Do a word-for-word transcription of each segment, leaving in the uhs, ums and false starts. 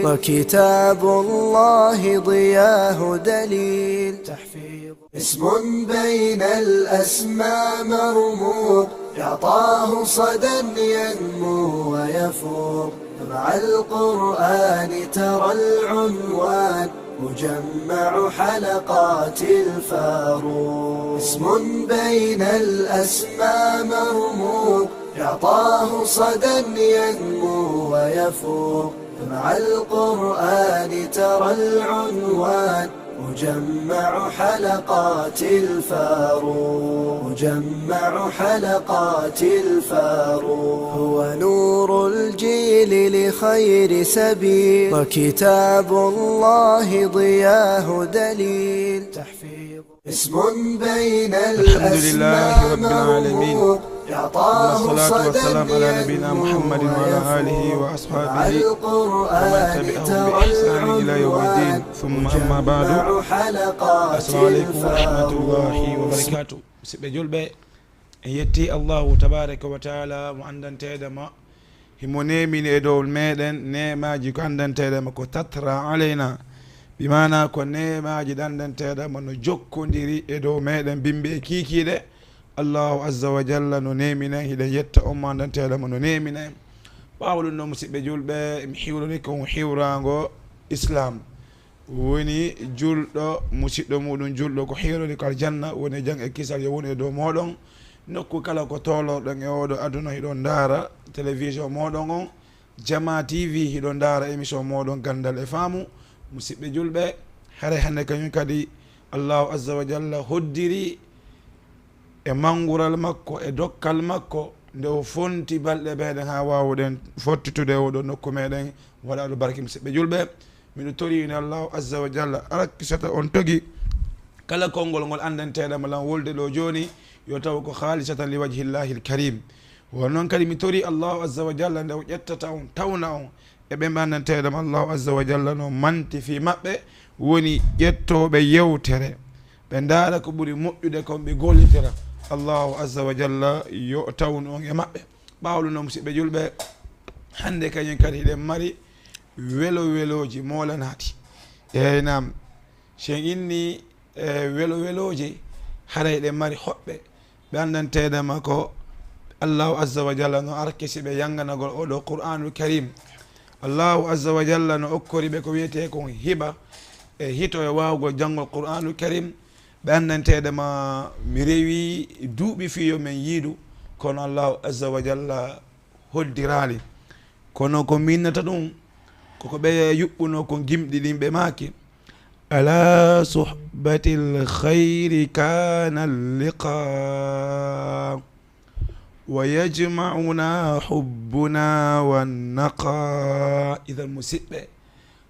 وكتاب الله ضياه دليل. تحفيظ اسم بين الأسماء مرموق، يعطاه صدى ينمو ويفوق. مع القرآن ترى العنوان، مجمع حلقات الفاروق. اسم بين الأسماء مرموق، يعطاه صدى ينمو ويفوق. مع القرآن ترى العنوان، مجمع حلقات الفاروق. مجمع حلقات الفاروق. هو نور الجيل لخير سبيل، وكتاب الله ضياه دليل. تحفيظ اسم بين الحمد لله الأسماء رب العالمين. مرموق، يعطاه ثم الصلاة صدى والسلام على نبينا ينمو محمد وعلى آله ويفوق. وأصحابه مع ومن القرآن تبعهم ترى بإحسان إلى يوم الدين. العنوان، ثم أما بعد. مجمع حلقات السلام عليكم ورحمة الله الفاروق. وبركاته. Musidɓe julɓe, en yetti Allahu tabaraka wa taala mo anndanteeɗo ma, himo neemini e dow meɗen neemaaji ko anndanteeɗo ma ko tatra alayna, bi maana ko neemaaji ɗi anndanteeɗo ma no jokkondiri e dow meɗen bimbi e kiikiiɗe. Allahu azza wa jalla no neemina en, hiɗen yetta on mo anndanteeɗo ma no neemina en. Ɓaawo ɗum noon, musidɓe julɓe, mi hiwrori ko on hiwraango Islam. Woni julɗo, musiɗɗo muɗum julɗo ko hiwrori ko aljanna, woni jam e kisal yo won e dow mooɗon. Nokku kala ko toolorɗon e oɗo aduna, hiɗon ndaara télévision mooɗon on, Jama T V, hiɗon ndaara émission mooɗon Ganndal e Faamu. Musidɓe julɓe, haray hannde kañum kadi Allahu azza wa jalla hoddiri e manngural makko, e dokkal makko, nde o fonti balɗe meɗen haa waawuɗen fottitude e oɗo nokku meɗen waɗa albarki. Musidɓe julɓe, miɗo tori ine Allahu azza wa jalla, arakisata on togi kala konngol ngol anndanteeɗo ma lan wolde ɗo jooni, yo taw ko haalisatan li wajhillahi l-karim. Won noon kadi mi tori Allahu azza wa jalla nde o ƴettata on, tawna on e ɓe anndanteeɗo ma Allahu azza wa jalla no manti fii maɓɓe, woni ƴettooɓe yewtere, ɓe ndaara ko ɓuri moƴƴude kon, ɓe gollitira. Allahu azza wa jalla yo tawnu on e maɓɓe. Ɓaawo ɗum noon, musidɓe julɓe, hannde kañum kadi hiɗen mari welo welooji moolanaaɗi. Eey naam, si en inni e welo welooje, haray ɗe mari hoɓɓe. Ɓe anndanteeɗo ma ko Allahu azza wa jalla no arkisi ɓe yannganagol oɗo Qur'aanul Karim. Allahu azza wa jalla no okkori ɓe ko wiyetee kon hiba e hito e waawgol janngol Qur'aanul Karim. Ɓe anndanteeɗo ma mi rewi duuɓi fii yo men yiidu, kono Allahu azza wa jalla hoddiraali. Kono ko minnata ɗum, koko ɓe yuɓɓunoo kon gimɗi ɗin, ɓe maaki, "Ala suhbatil khayri kana liqa, wa yajma'una hubbuna wan naqa." Idan, musidɓe,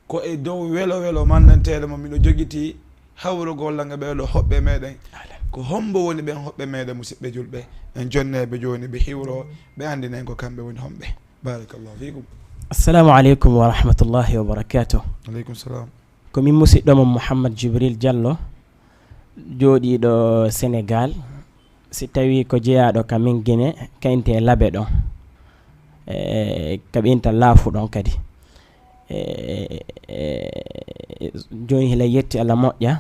ko e dow welo welo mo anndanteeɗo ma miɗo jogiti hawrugol lan e ɓee ɗo hoɓɓe meɗen. Ko hombo woni ɓen hoɓɓe meɗen, musidɓe julɓe? En jonneɓe jooni, ɓe hiwro, ɓe anndina en ko kamɓe woni homɓe. Barakallahu fikum. Assalamu aleykum wa rahmatullahi wa barakatuh. Aleykum salam. Ko min musiɗɗo mon Mouhammad Jibril Diallo, jooɗiiɗo Senegal. Si tawii ko jeyaaɗo ka min Gine, kayntee Labe ɗon, e ka ɓinta Laafu ɗon kadi. E, e, jooni hila yetti Alla moƴƴa.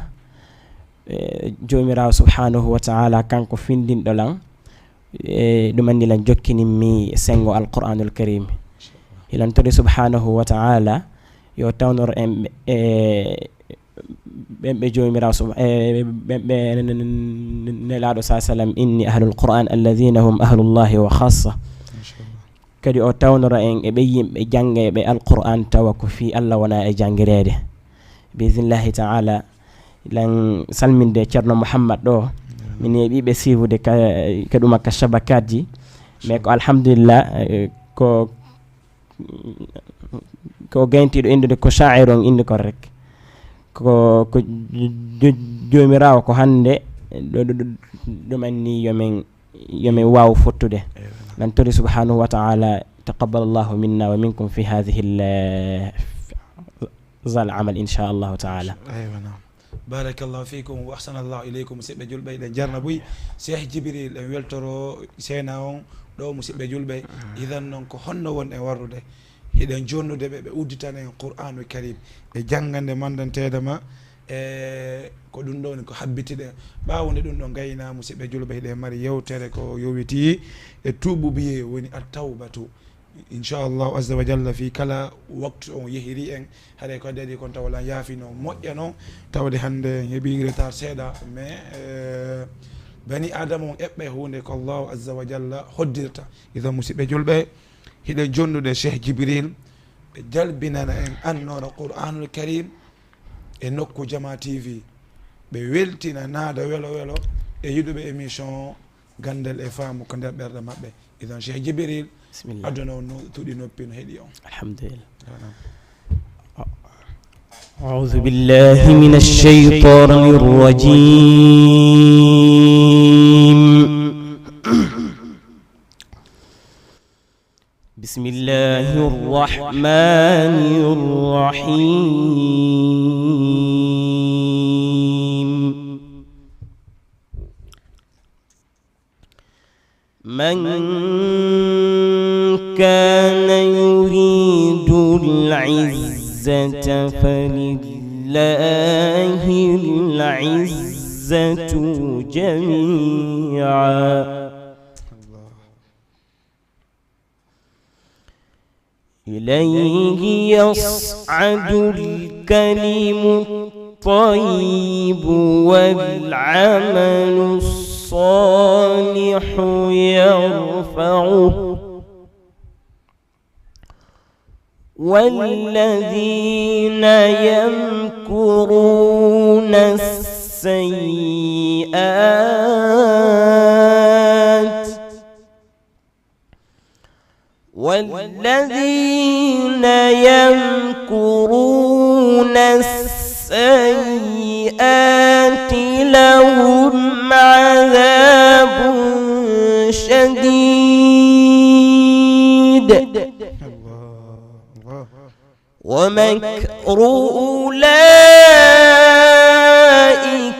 E, Joomiraawo subhanahu wa ta'ala kanko findinɗo lan. E, ɗum anndi lan jokkinimmi senngo Alqur'aanul Kariim. Hilan tori subhanahu wa ta'ala yo tawnor en, e, ɓen ɓe Joomiraawo sub-, e, ɓen ɓe n-, n-, n-, Nelaaɗo sa sallam inni ahlul Qur'an alladhina hum ahlullahi wa khassa. Machallah. Kadi o tawnora en e ɓe yimɓe janngeeɓe Alqur'an tawa ko fii Alla wona e janngireede. Bi idhnillahi ta'ala, lan salminde Ceerno Muhammad ɗo, min neeɓi ɓe siifude ka, ka ɗuma ka shabakatji. Mais ko alhamdulillah, e, ko ko gayntiiɗo inndude ko sha'ir on inni kon rek. Ko, ko jo-, jo-, Joomiraawo ko hannde ɗo, ɗo, ɗo, ɗum anni yo men, yo men waaw fottude. Eey, wala. Nan tori subhanahu wa ta'ala, taqabbalallahu minna wa minkum fi hadhihi al-, zal amal, insha Allahu ta'ala. Eey, wala. Barakallahu fikum wa ahsanallahu ilaykum, musidɓe julɓe, eɗen jarna buy. Cheikh Jibril, en weltoro seena on ɗo, musidɓe julɓe. Idan noon ko honno won e warrude? Hiɗen jonnude ɓe, ɓe udditana en Qur'aanul Kariim e janngande manndanteede ma. E ko ɗum ɗo woni ko habbitiɗen. Ɓaawo nde ɗum ɗo ngayna, musidɓe julɓe, hiɗen mari yewtere ko yowiti e tuubuubiyee, woni at-tawbatu. Inchallahu azza wa jalla, fii kala waktu on yehiri en, haray ko adadi kon tawa lan yaafino moƴƴa non, tawde hannde en heɓi retard seeɗa, mais, eh, bani Aadama on eɓɓay huunde ko Allahu azza wa jalla hoddirta. Idan, musidɓe julɓe, hiɗen jonnude Cheikh Jibril, ɓe jalbinana en annoora Qur'aanul Kariim e nokku Jamaa T V, ɓe weltina naada welo welo e yiɗuɓe émission o, ganndal e faamu ko nder ɓerɗe maɓɓe. Idan, Cheikh Jibril, Bismillah. Aduna on no tuɗi noppi, no heɗi on. Alhamdulillah. Naam. أعوذ بالله من الشيطان الرجيم. بسم الله الرحمن الرحيم. من كان يريد العزة فلله العزة جميعا. إليه يصعد الكلم الطيب والعمل الصالح يرفعه، والذين يمكرون السيئات، والذين يمكرون السيئات لهم عذاب شديد، ومكر أولئك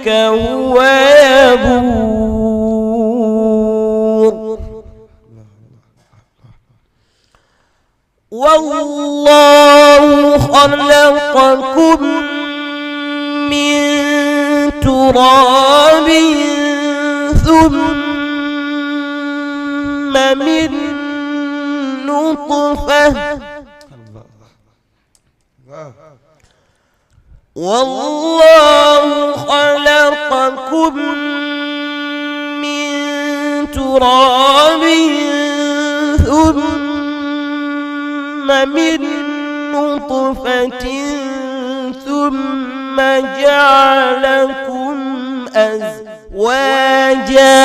هو يبور. والله خلقكم من تراب ثم من نطفة، والله خلقكم من تراب ثم من نطفة ثم جعلكم أزواجا،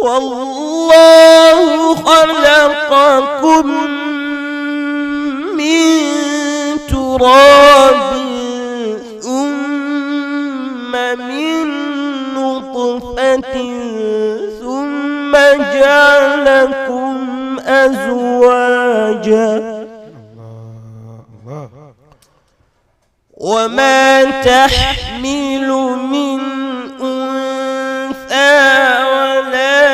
والله خلقكم من تراب ثم من نطفة ثم جعلكم أزواجا، وما تحمل من أنثى ولا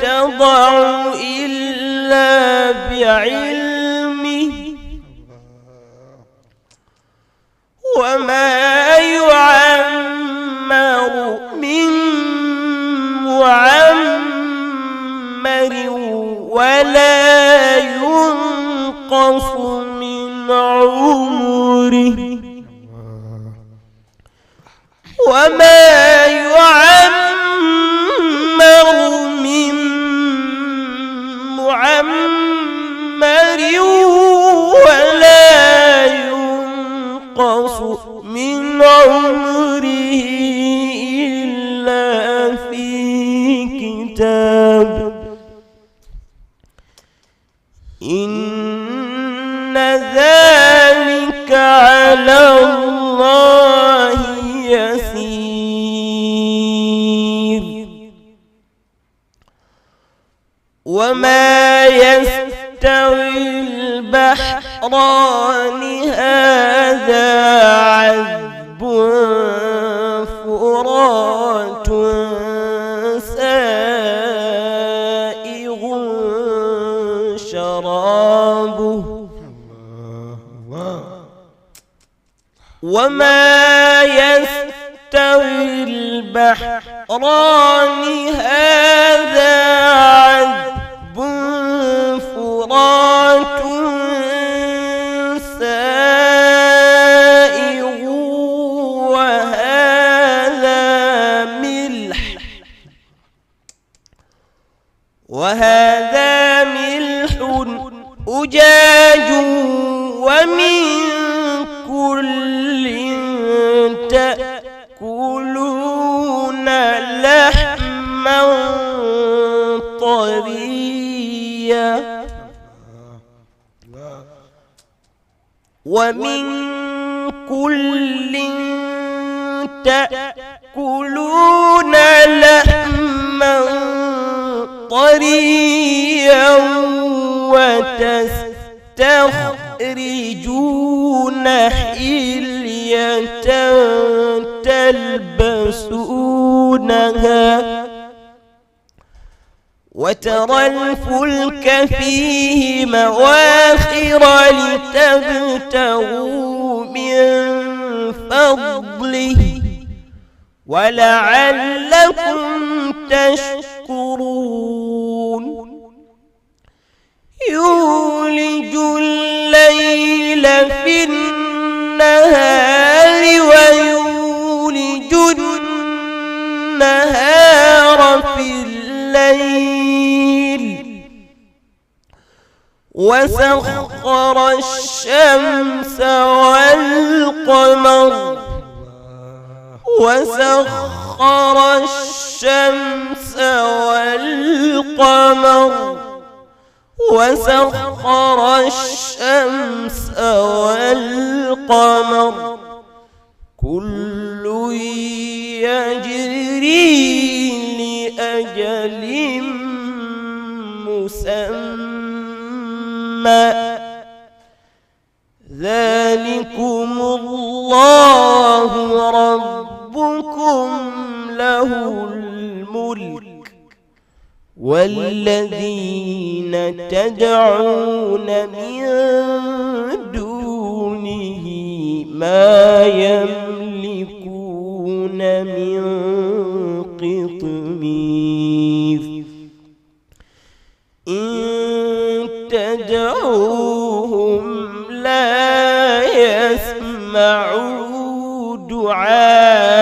تضع إلا بعلمه، وما يعمر من معمر ولا ينقص من عمره، وما يعمر من معمر ولا ينقص من عمره إلا في كتاب، إن ذلك على الله يسير. وما يستوي البحران، هذا عذب فرات سائغ شرابه. وما يستوي البحران هذا عذب فرات سائغ وهذا ملح وهذا ملح أجاج ومن كل تأكلون لحما طريا ومن كل تأكلون لحما طريا وتستخرجون حلية تلبسونها وترى الفلك فيه مواخر لتبتغوا من فضله ولعلكم تشكرون. يولج الليل في النهار ويولج النهار في الليل وسخر الشمس والقمر وسخر الشمس والقمر وسخر الشمس والقمر كل يجري لأجل مسمى ذلكم الله ربكم له الملك والذين تدعون من دونه ما يملكون من قطمير إن تدعوهم لا يسمعوا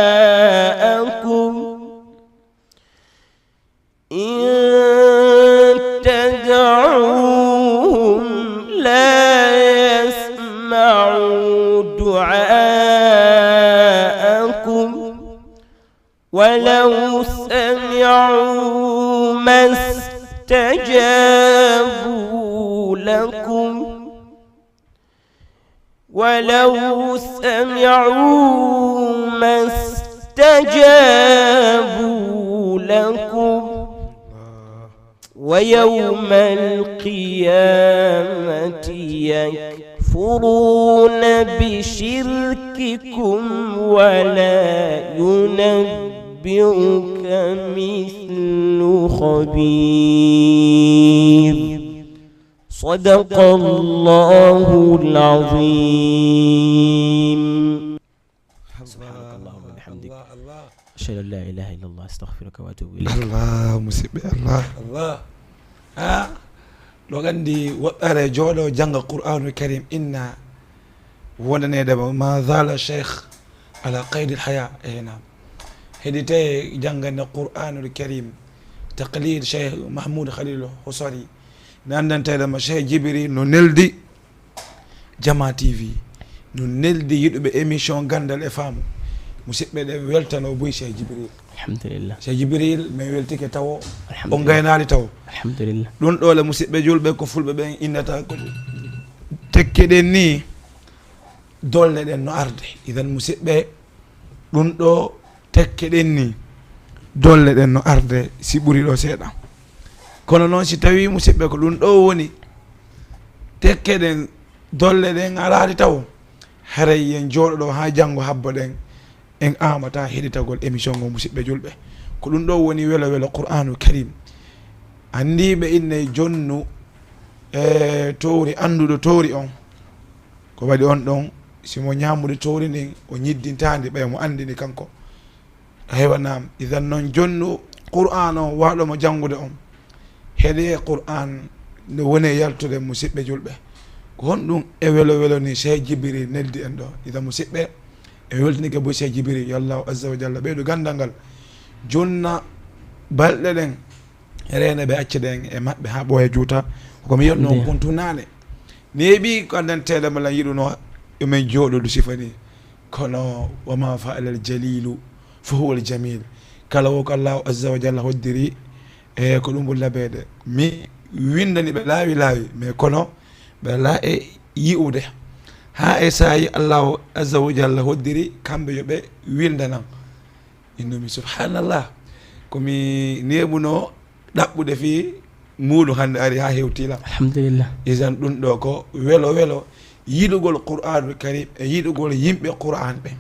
دعاءكم إن تدعوهم لا يسمعوا دعاءكم ولو سمعوا ما استجابوا لكم ولو سمعوا ما استجابوا لكم ويوم القيامة يكفرون بشرككم ولا ينبئك مثل خبير. صدق الله العظيم. سبحانك اللهم وبحمدك. أشهد أن لا إله إلا الله، أستغفرك وأتوب إليك. Allah, musidɓe, Allah. Allah. Ha? Ɗo gandi woɓɓere jooɗo janga Qur'anul Karim inna wonanede ma, ma zala Cheikh ala qaydil haya. Eh, naam. Heɗite jangande Qur'anul Karim, taqlid Cheikh Mahmoud Khalil Husari. Mi andanteɗe ma Cheikh Jibril no neldi Jama T V, no neldi yiɗuɓe émission Gandal e Faamu. Musidɓe, ɗe weltano boy Cheikh Jibril. Alhamdulillah. Cheikh Jibril, min weltike tawo, Alhamdulillah. On gaynaali tawo. Alhamdulillah. Ɗum ɗo le, musidɓe julɓe, ko fulɓe ɓen innata ko tekke ɗen ni, dolle ɗen no arde. Idan musidɓe, ɗum ɗo tekke ɗen ni, dolle ɗen no arde si ɓuri ɗo seeɗa. Kono noon, si tawi, musidɓe, ko ɗum ɗo woni tekke ɗen, dolle ɗen araali tawo, haray yen jooɗo ɗo haa janngo habbo ɗen, en aamata heɗitagol émission ngo, musidɓe julɓe. Ko ɗum ɗo woni welo welo Qur'aanu Karim. Anndi ɓe inne jonnu e towri, annduɗo towri on. Ko waɗi on ɗon, si mo ñaamude towri ndin, o ñiddintaandi ɓay mo anndini kanko. Aywa, naam. Idan non, jonnu Qur'aan on, waaɗo mo janngude on, heɗe Qur'aan no woni e yaltude, musiɓɓe julɓe. Ko honɗum e welo welo ni Cheikh Jibril neldi en ɗo? Idan musiɓɓe, e weltinike bo Cheikh Jibril, yo Allahu azza wa jalla ɓeydu ganndal ngal, jonna balɗe ɗen, reene ɓe, acce ɗen e maɓɓe haa ɓooya juuta. Ko mi yiyatnoo Nde. kuntu naane. Neeɓi ko anndanteeɗo mo lan yiɗunoo, yo men jooɗodu sifa ni. Kono, "Wa ma fa'ala al-jalilu fa huwa al-jamil." Kala wo ko Allahu azza wa jalla hoddiri, e ko ɗum ɓuri labeede. Mi winndani ɓe laawi laawi, mais kono ɓe alaa e yi'ude. Haa e saa'i Allahu azza wa jalla hoddiri kamɓe yo ɓe winndanan. Innumi, subhanallah. Ko mi neeɓunoo ɗaɓɓude fii muuɗum hannde ari haa hewti lan. Alhamdulillah. Idan ɗum ɗo ko welo welo yiɗugol Qur'aanul Karim e yiɗugol yimɓe Qur'aan ɓen.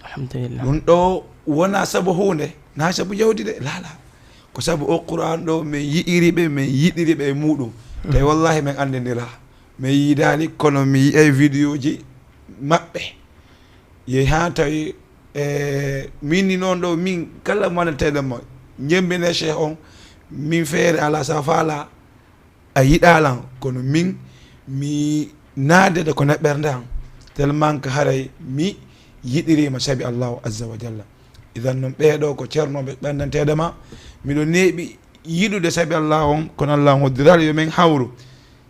Alhamdulillah. Ɗum ɗo wonaa sabu huunde, naa sabu jawdi de, laa, laa. Ko sabu o Qur'aan ɗo men yi'iri ɓe, men yiɗiri ɓe e muuɗum. Tawi wallahi men anndindiraa. Men yiidaali, kono mi yi'ay vidéoji maɓɓe. Yehi haa tawi, e, min ni noon ɗo, min kala manateɗo mo, ñemmbine Cheikh on, min feere alaa, sa faala, a yiɗaa lan, kono min mi naadede ko nder ɓernde an, tellement que haray mi yiɗiriima sabi Allahu azza wa jalla. Idan non ɓee ɗo ko ceernooɓe ɓanndanteede ma, miɗo neeɓi yiɗude sabi Allah on, kono Allah on hoddiraali yo men hawru,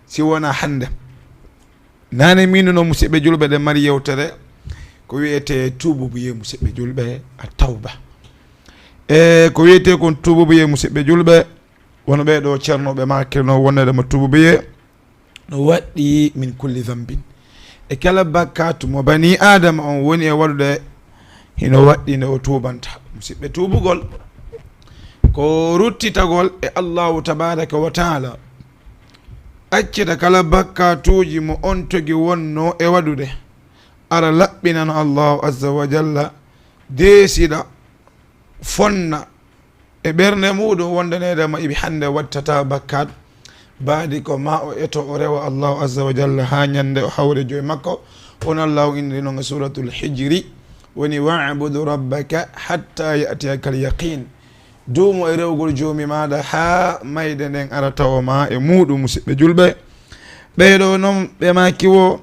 si wonaa hannde. Naane min no musiɓɓe julɓe ɗen mari yewtere, ko wiyetee tuububuye musiɓɓe julɓe, a tawba. E ko wiyetee kon tuububuye musiɓɓe julɓe, wono ɓee ɗo ceernooɓe maakirnoo wonneede mo tuububuye, no waɗɗi min kulli zambin. E kala bakkaatu mo banii Aadama on woni e waɗude, hino waɗɗi nde o tuubanta. Musiɓɓe, tuubugol ko ruttitagol e Allahu tabaaraka wa taala. Accita kala bakkaatuuji mo on togi wonnoo e waɗude. Ara laɓɓinano Allahu azza wa jalla, deesira, fonna e ɓernde muuɗum wondaneede mo iɓe hannde wattataa bakkaat. Baadi ko ma o eto, o rewa Allahu azza wa jalla haa ñande o hawre joy makko. On Allahu indi non e Suuratul Hijri, woni, "Wa'budu rabbaka hatta ya'tiyakal yaqin." Duumo e rewgol Joomi maaɗa haa mayde nden ara tawa ma e muuɗum, musiɓɓe julɓe. Ɓee ɗo non ɓe maaki wo,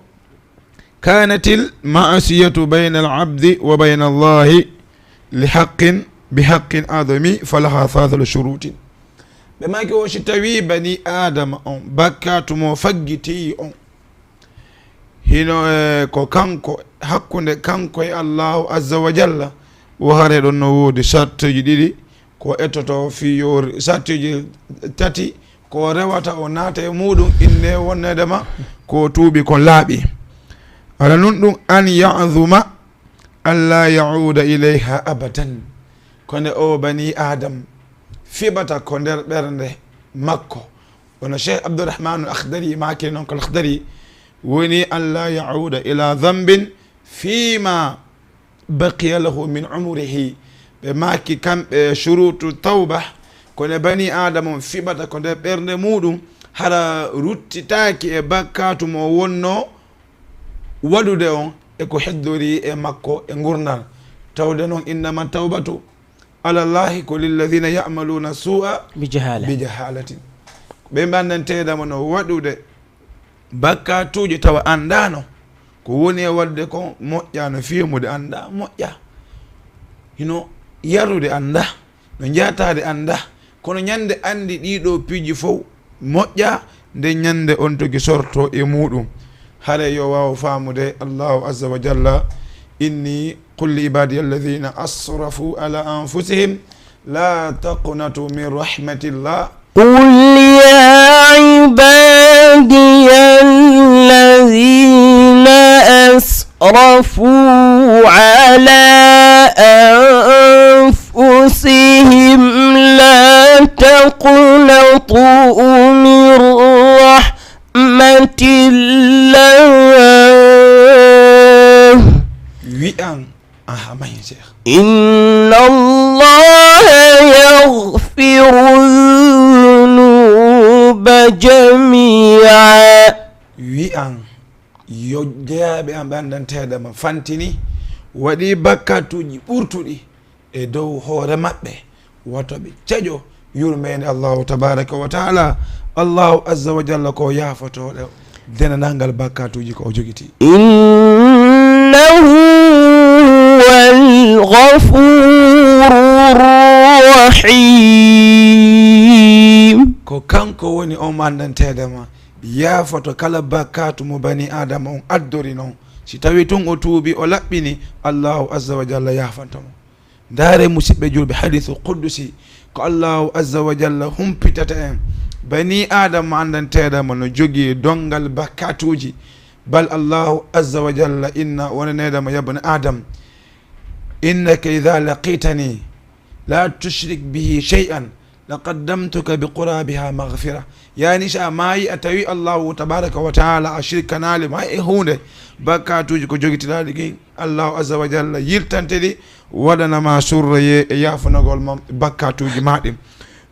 "Kanatil ma'asiyatu bayna al abdi wa bayna Allahi li haqqin, bi haqqin adami, falaha thalathatu shurutin." Ɓe maaki wo, si tawi banii Aadama on, bakkaatu mo faggiti on, hino, e, ko kanko, hakkunde kanko e Allahu azza wa jalla, wo hare ɗon no woodi sartuuji ɗiɗi, ko ettoto fii yo, sartuuji tati, ko rewata o naata e muuɗum, inne wonneede ma ko tuubi kon laaɓi. Ala nun ɗum, an ya'zuma an la ya'uda ilayha abadan. Ko nde o banii Aadam fiɓata ko nder ɓernde makko. Wono Cheikh Abdourahmane Al-Akhdari maaki non ko Al-Akhdari woni, an la ya'uda ila zambin fima baqiya lahu min umrihi. Ɓe maaki kamɓe shurutu tawba, ko nde banii Aadama on fiɓata ko nder ɓernde muuɗum, hara ruttitaaki e bakkaatu mo wonnoo waɗude on e ko heddori e makko e ngurndan. Tawde non, innama tawbatu ala Allahi ko lilladhina ya'maluna su'a Bi jahala. bi jahalatin. Ɓe ɓanndanteeɗa mo no waɗude bakkaatuuji tawa anndaano ko woni e waɗude kon moƴƴa, no feemude annda moƴƴa, hino yarude annda, no jaataade annda, kono ñande anndi ɗii ɗoo piiji fow moƴƴa, nde ñande on toki sorto e muuɗum. Hare yo waaw faamude Allahu azza wa jalla, inni, "Qul li ibadiya alladhina asrafu ala anfusihim la taqnatu min rahmatillah." قل يا عبادي الذين أسرفوا على أنفسهم لا تقنطوا من رحمة الله. Wi'an, aha, mahin, Cheikh. إن الله يغفر الذنوب جميعا. An, yo jeyaaɓe an ɓe anndanteeɗe ma fantini, waɗi bakkatuuji ɓurtuɗi e dow hoore maɓɓe, wato ɓe caƴo yurmeende Allahu tabaraka wa taala. Allahu azza wa jalla ko yaafotooɗo denanangal bakkatuuji ko o jogiti. إنه هو الغفور الرحيم. Ko kanko woni on anndanteeɗe ma, yaafoto kala bakkatu mo bani Adama on addori non. Si tawi tun o tuubi, o laɓɓini, Allahu azza wa jalla yaafanto mo. Ndaare, musiɓɓe julɓe, hadiisu quddusi, ko Allahu azza wa jalla humpitata en. Bani Adama anndanteeɗe ma no jogii donngal bakkatuuji. Bal Allahu azza wa jalla inna, wonaneeɗe ma, yabna Adam, innaka idha laqitani la tushrik bihi shay'an laqaddamtuka bi qurabiha maghfira. Yani, si a maayi, a tawi Allahu tabaraka wa taala a shirkanaali ma e huunde, bakkatuuji ko jogitiɗaaɗi ɗin, Allahu azza wa jalla yiltante ɗi, waɗana ma surroye e yaafanagol ma bakkatuuji ma ɗin.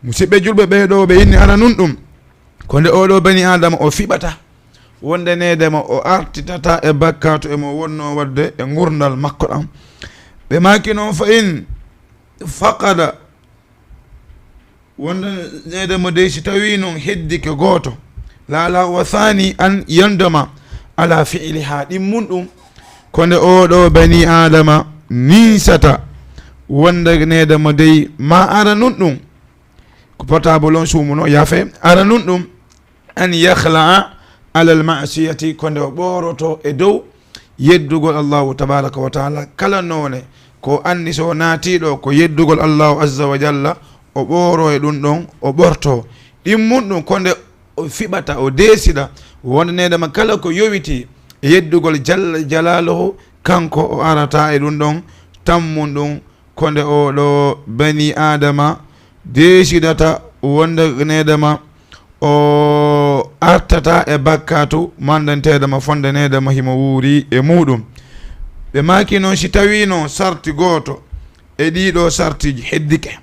Musiɓɓe julɓe, ɓee ɗoo ɓe inni hara nun ɗum, ko nde oo ɗoo bani Adama o fiɓata, wonde needema o artitata e bakkatu e mo wonno wadde e ngurnal makko ɗam. Ɓe maaki non, fa in faqada, wonde needema dey si tawi non heddike gooto, laala wa thani an yandama ala fi'liha, ɗin mun ɗum ko nde oo ɗoo bani Adama ninsata, wonde needema dey ma ara nun ɗum, ko portable on suumuno, yaafe, ara nun ɗum, an yakhla'a ala al ma'siyati, ko nde o ɓooroto e dow yeddugol Allahu tabaraka wa taala, kala noone ko anni so naatiiɗo ko yeddugol Allahu azza wa jalla, o ɓooro e ɗum ɗon, o ɓorto. Ɗin mun ɗum ko nde o fiɓata, o deesida, wonde needema kala ko yowiti e yeddugol Jalla Jalaaluhu, kanko o arata e ɗum ɗon, tammun ɗum ko nde oo ɗoo bani Adama deesidata wonde needema o artata e bakkatu mandanteedema fonde needema himo wuuri e muuɗum. Ɓe maaki non, si tawi non sarti gooto e ɗii ɗoo sartiiji heddike,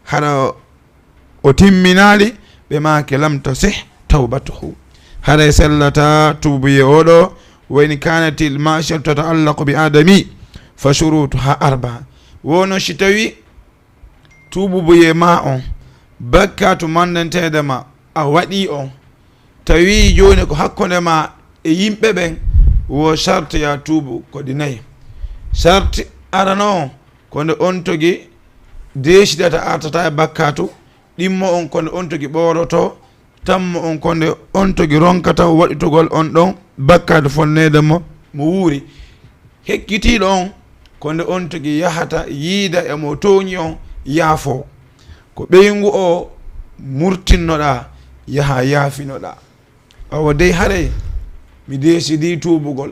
hara o timminaali, ɓe maaki, lam tasih tawbatuhu. Haray sellata tuubuye oo ɗoo, wa in kanatil ma'siyatu tata'allaqu bi adami, fa shurutuha arba'a. Wono si tawi tuubuye ma on, bakkatu mandanteedema a waɗi on, tawi jooni ko hakkunde ma e yimɓe ɓen, wo sarti ya tuubu ko ɗi nayi. Sarti arano on, ko nde on togi deesidata artata e bakkatu, ɗimmo on ko nde on togi ɓooroto, tammo on ko nde on togi ronkata waɗitugol on ɗon bakkatu fonneede mo, mo wuuri. Hekkitiiɗo on ko nde on togi yahata yiida e mo tooñi on, yaafo. Ko ɓeyngu o murtinnoɗaa, yaha yaafinoɗaa. Awa dey haray mi deesidii tuubugol.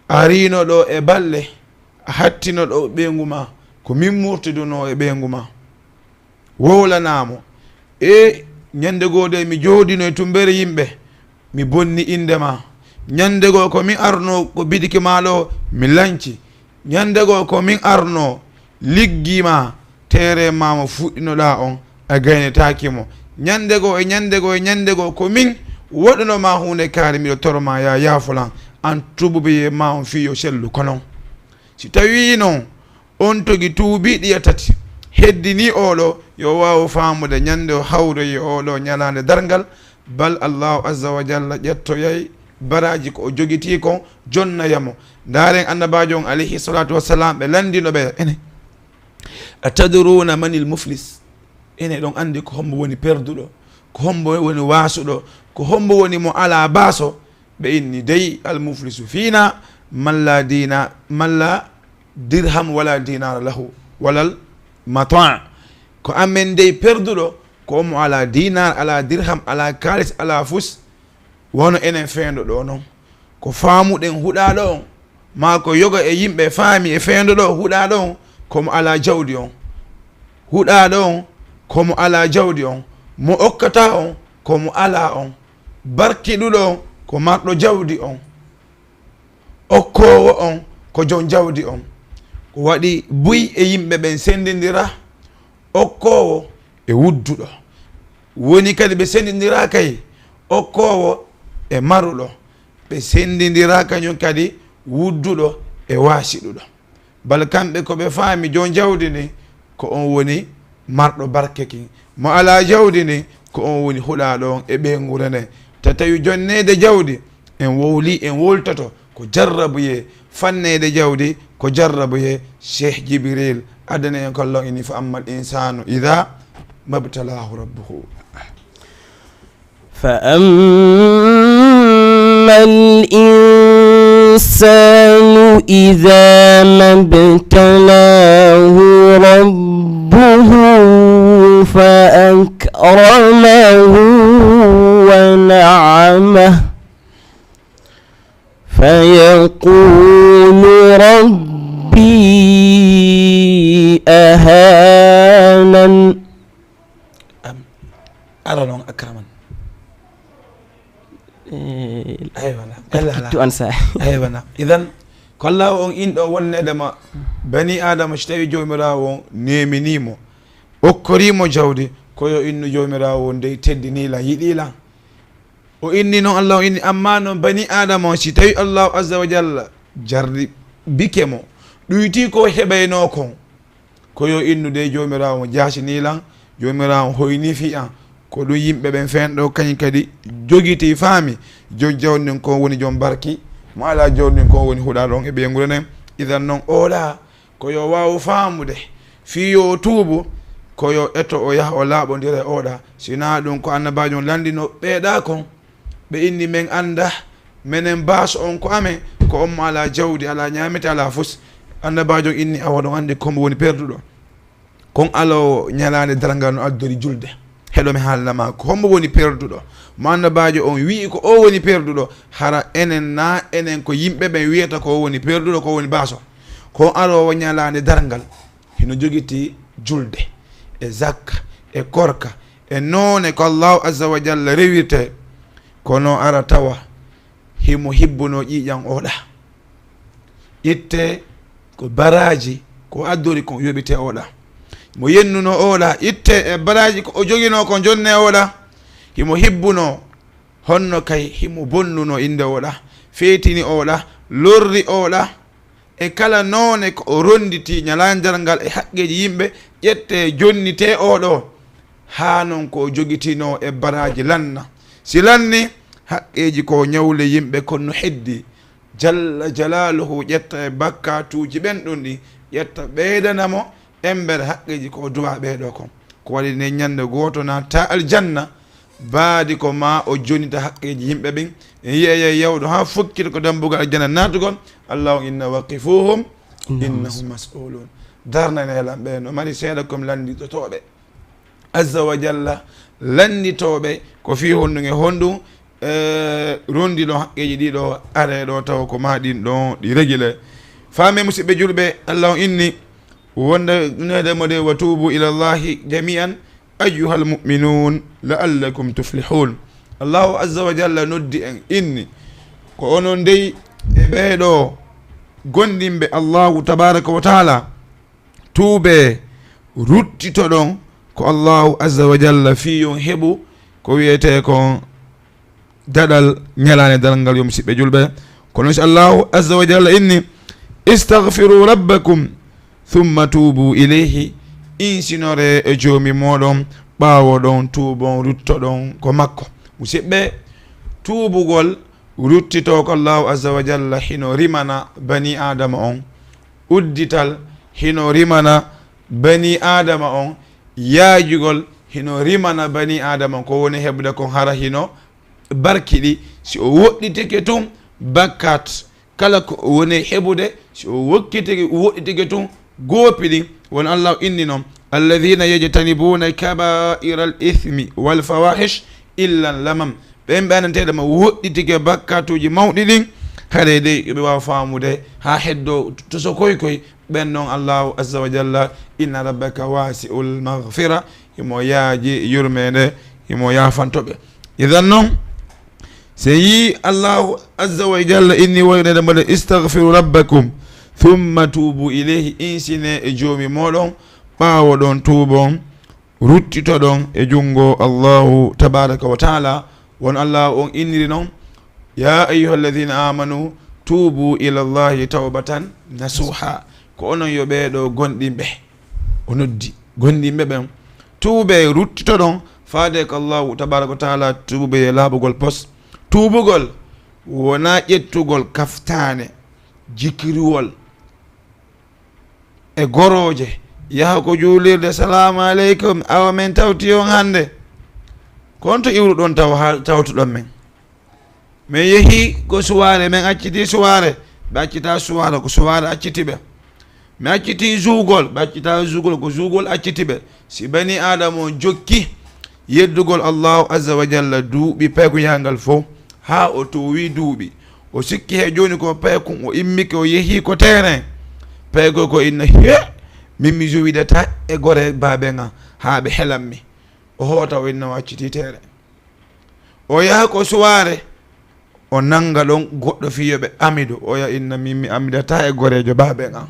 Ariino ɗo e balle, a hattino ɗo ɓeyngu ma, ko min murtidunoo e ɓeyngu ma. Wowlanaa mo. E ñande goo de mi jooɗino e tumbere yimɓe, mi bonni innde ma. Ñande goo ko min arnoo ko bidiki ma ɗo, mi lanci. Ñande goo ko min arnoo liggi ma, teere ma mo fuɗɗinoɗaa on, a gaynetaaki mo. Ñande goo e ñande goo e ñande goo ko min waɗuno ma huunde kaari, miɗo toro ma, yaa yaafolan, an tuubuye ma on fii yo sellu. Kono si tawii non on togi tuubii ɗiya tati, heddinii oo ɗoo, yo waawu faamude ñande o hawroyi oo ɗoo ñalaande darngal, bal Allaahu azza wa jalla ƴettoyay baraaji ko o jogitii kon, jonnaya mo. Ndaaren Annabaajo on, alayhi salaatu wa salaam, ɓe lanndino ɓe, ene, "Atadruuna manil muflis?" Ene, ɗon anndi ko hombo woni perduɗo, ko hombo woni waasuɗo, ko hombo woni mo alaa baaso? Ɓe inni, dey, "Al muflisu fiina man la diina, man la dirham wala dinaara lahu, walal mataa." Ko amen dey perduɗo, ko mo alaa dinaar, alaa dirham, alaa kaalis, alaa fus, wono enen feendo ɗo non. Ko faamuɗen huɗaaɗo on, maa ko yoga e yimɓe faami e feendo ɗo, huɗaaɗo on ko mo alaa jawdi on. Huɗaaɗo on ko mo alaa jawdi on. Mo okkataa on ko mo alaa on. Barkiɗuɗo on ko marɗo jawdi on. Okkoowo on ko jon jawdi on. Ko waɗi buy e yimɓe ɓen sendindira, okkoowo e wudduɗo. Woni kadi ɓe sendindira kay, okkoowo e maruɗo, ɓe senndindiraa kañum kadi wudduɗo e waasiɗuɗo. Bal kamɓe ko ɓe faami joom jawdi ndin ko on woni marɗo barke kin, mo alaa jawdi ndin ko on woni huɗaaɗo on e ɓeynguure nden. Te tawi jonneede jawdi en wowli, en wowltoto ko jarrabuyee, fanneede jawdi ko jarrabuyee. Cheikh Jibril addani en ko Allah inni: "Fa ammal insanu idha mabtalahu rabbuhu." فأما الإنسان إذا ما ابتلاه ربه فأكرمه ونعمه فيقول ربي أهانن. Am, ara noon, akraman. Eh, Aywa, na. Bella, ala. Kittu an sa. Aywa, na. Idan, ko Allah on inɗo wonneede ma bani Adama, si tawi Joomiraawo on neeminii mo, okkorii mo jawdi, ko yo innu Joomiraawo on dey teddinii lan, yiɗii lan. O inni noon, Allah o inni, amma noon bani Adama on, si tawi Allahu Azza wa Jalla jarribike mo, ɗuytii ko heɓaynoo kon, ko yo innu dey Joomiraawo on jaasinii lan, Joomiraawo on hoynii fii an. Ko ɗum yimɓe ɓen fenɗo kañum kadi jogitii, faami, joom jawdi ndin ko woni joom barki, mo alaa jawdi ndin ko woni huɗaaɗo on e ɓeynguure nden. Idan noon, oɗa ko yo waawu faamude fii yo o tuubu, ko yo eto o yaha o laaɓondira e oɗa. Si naa ɗum ko annabaajo on lanndino ɓeeɗa kon, ɓe inni, men annda, menen baaso on ko amen, ko on mo alaa jawdi, alaa ñaamete, alaa fus. Annabaajo on inni, awa ɗon anndi ko mo woni perduɗo. Kon aloowo ñalaande darngal no addori julde. Heɗo mi haalna ma, ko hombo woni perduɗo? Mo annabaajo on wi'i ko o woni perduɗo, hara enen na, enen ko yimɓe ɓen wi'ata ko o woni perduɗo, ko o woni baaso? Ko aloowo ñalaande darngal, hino jogitii julde, e zakka, e korka, e noone ko Allahu Azza wa Jalla rewirte, kono ara tawa himo hibbunoo ƴiiƴan oɗa. Itte ko baraaji ko addori kon yoɓite oɗa. Mo yennunoo oɗa, itte e baraaji ko o joginoo kon jonne oɗa. Himo hibbunoo, honno kay himo bonnunoo innde oɗa, feetini oɗa, lorri oɗa. E kala noone ko o ronditii ñalaande darngal e haqqeeji yimɓe, ƴette jonnitee oɗo. Haa non ko o jogitinoo e baraaji lanna. Si lanni, haqqeeji ko ñawle yimɓe kon no heddii. Jalla Jalaaluhu ƴetta e bakkaatuuji ɓen ɗum ɗin, ƴetta ɓeydana mo embere haqqeeji ko o duwaa ɓee ɗoo kon. Ko waɗi nden ñannde gooto naatta aljanna, baadi ko maa o jonita haqqeeji yimɓe ɓen. En yi'ay yawɗo haa fokkita ko dambugal aljanna naatugol. Allahu inna waqifuhum innahum mas'ulun. Darnanee lan ɓe, no mari seeɗa ko mi lannditotooɓe. Azza wa Jalla, lannditooɓe ko fii honɗum e honɗum, e, rondi ɗon haqqeeji ɗiɗo, aree ɗo tawa ko maa ɗin ɗon ɗi regile. Faamee, musidɓe julɓe, Allah on inni wonde neede mo de, "Wa tuubu ila Allahi jami'an ayyuhal mu'minun la'allakum tuflihun." Allahu Azza wa Jalla noddi en, inni, ko onon dey e ɓee ɗoo gomɗinɓe Allahu tabaraka wa taala, tuubee, ruttitoɗon ko Allahu Azza wa Jalla fii yo on heɓu ko wi'etee kon daɗal ñalaande darngal, yo musiɓɓe julɓe. Kono si Allahu Azza wa Jalla inni, "Istaghfiru rabbakum thumma tuubu ilayhi," insinoree e Joomi mooɗon, ɓaawo ɗon tuubon, ruttoɗon ko makko. Musiɓɓe, tuubugol, ruttitoo ko Allahu Azza wa Jalla hino rimana bani Aadama on. Uddital hino rimana bani Aadama on, yaajugol hino rimana bani Aadama on, ko woni heɓude kon hara hino barkiɗi, si o woɗɗitike tun bakkat, kala ko o woni heɓude, si o wokkitike, woɗɗitike tun goopi ɗin, won Allah inni non, "Alladhina yajtanibuna kaba'ira al-ithmi wal fawahish illa lamam." Ɓen ɓe anndanteeɗo ma woɗɗitike bakkatuuji mawɗi ɗin, haray dey ɓe waawa faamude haa heddoo to so koy koy. Ɓen non Allahu Azza wa Jalla, "Inna rabbaka wasi'ul maghfira," himo yaaji yurmeende, himo yaafanto ɓe. Idan non, si yii Allahu Azza wa Jalla inni woynede mbaɗe, "Istaghfiru rabbakum, thumma tuubu ilayhi," insine e Joomi mooɗon, ɓaawo ɗon tuubon, ruttitoɗon e junngo Allahu tabaraka wa taala. Won Allahu on inniri non, Ya ayyuha alladhina amanu tubu ila Allahi tawbatan nasuha. Ko onon yo ɓeeɗo gonɗinɓe. O noddi gonɗinɓe ɓen. Tuubee, ruttitoɗon, faade ko Allahu tabaraka wa taala, tuubee e laaɓugol pos. Tuubugol wonaa ƴettugol kaftaane, jikriwol, e gorooje, yaha ko juulirde, "Salaamu aleykum, awa men tawti on hannde. Ko on to iwruɗon taw haa tawtuɗon men?" Min yehi ko suwaare, min acciti suwaare, ɓe accita suwaare, ko suwaare acciti ɓe. Mi acciti zuugol, ɓe accita zuugol, ko zuugol acciti ɓe. Si bani Aadama on jokki yeddugol Allahu azza wa jalla duuɓi paykuyangal fof, haa o towi duuɓi, o sikki he jooni ko paykun, o immike, o yehi ko teeren, paykoy ko inna, "He, min mi juwidata e gore baaben an, haa ɓe helan mi." O hoota, o inna, o acciti teeren. O yaha ko suwaare, o nannga ɗon goɗɗo fii yo ɓe amido. Oya inna, "Min mi amidata e goreejo baaben an."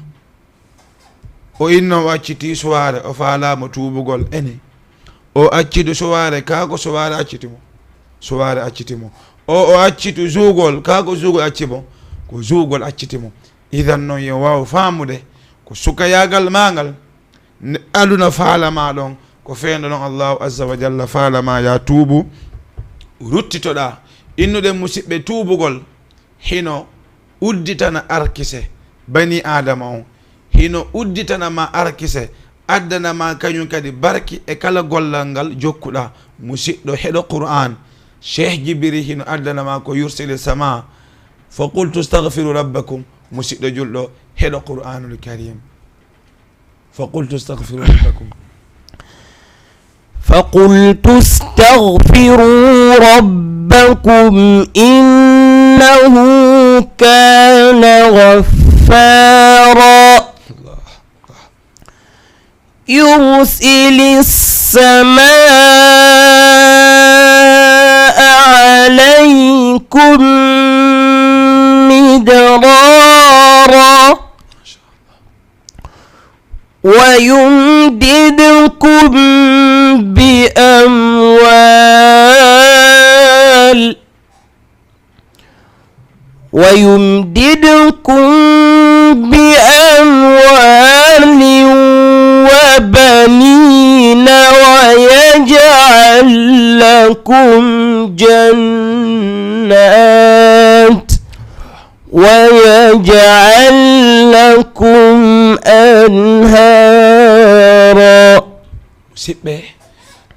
O inna, o acciti suwaare, o faalaama tuubugol. Ene, o accidu suwaare, kaa ko suwaare acciti mo? Suwaare acciti mo. O, o accitu zuugol, kaa ko zuugol acci mo? Ko zuugol acciti mo. Idan non, yo waaw faamude ko sukayaagal maa ngal, ne aduna faala ma ɗon, ko feewndo ɗon Allahu azza wa jalla faala ma, ya tuubu, ruttitoɗaa. Innuɗen musiɓɓe, tuubugol hino udditana arkise bani Aadama on, hino udditana ma arkise, addana ma kañum kadi barki e kala gollal ngal jokkuɗaa. Musiɗɗo, heɗo Qur'aan. Cheikh Jibiri hino addana ma ko yursili sama, fa qultu astaghfiru rabbakum. Musiɗɗo julɗo, heɗo Qur'aanul Karim. فقلت استغفروا ربكم. فقلت استغفروا ربكم إنه كان غفارا. يرسل السماء عليكم مدرارا ويمددكم بأموال، ويمددكم بأموال وبنين ويجعل لكم جنات ويجعل لكم أنهارا. Musiɓɓe,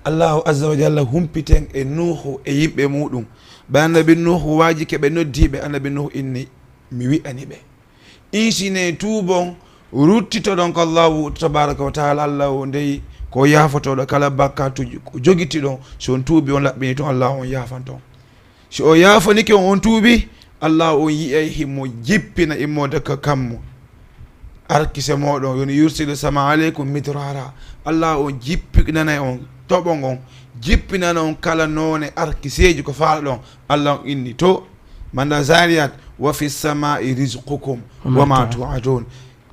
Allahu azza wa jalla humpiten e Nuuhu e yimɓe muɗum. Ɓe annabi Nuuhu waaji ke ɓe noddi ɓe, annabi Nuuhu inni, "Mi wi'ani ɓe. Insine tuubon, ruttitoɗon ko Allahu tabaraka wa taala, Allah o ndey ko yaafotooɗo kala bakkaatuji ko jogitiɗon. Si on tuubi, on laɓɓini tun, Allah on yaafanto on." Si o yaafanike on, on tuubi, Allah on yi'ay himo jippina immorde ka kammu arkise mooɗon, yoni yursilu sama aleykum midrara. Allah on jippinanay on toɓo ngon, jippinana on kala noone arkiseeji ko faalɗon. Allah on inni to manda Zariyat, "Wa fi samai rizqukum wa ma tu'adun."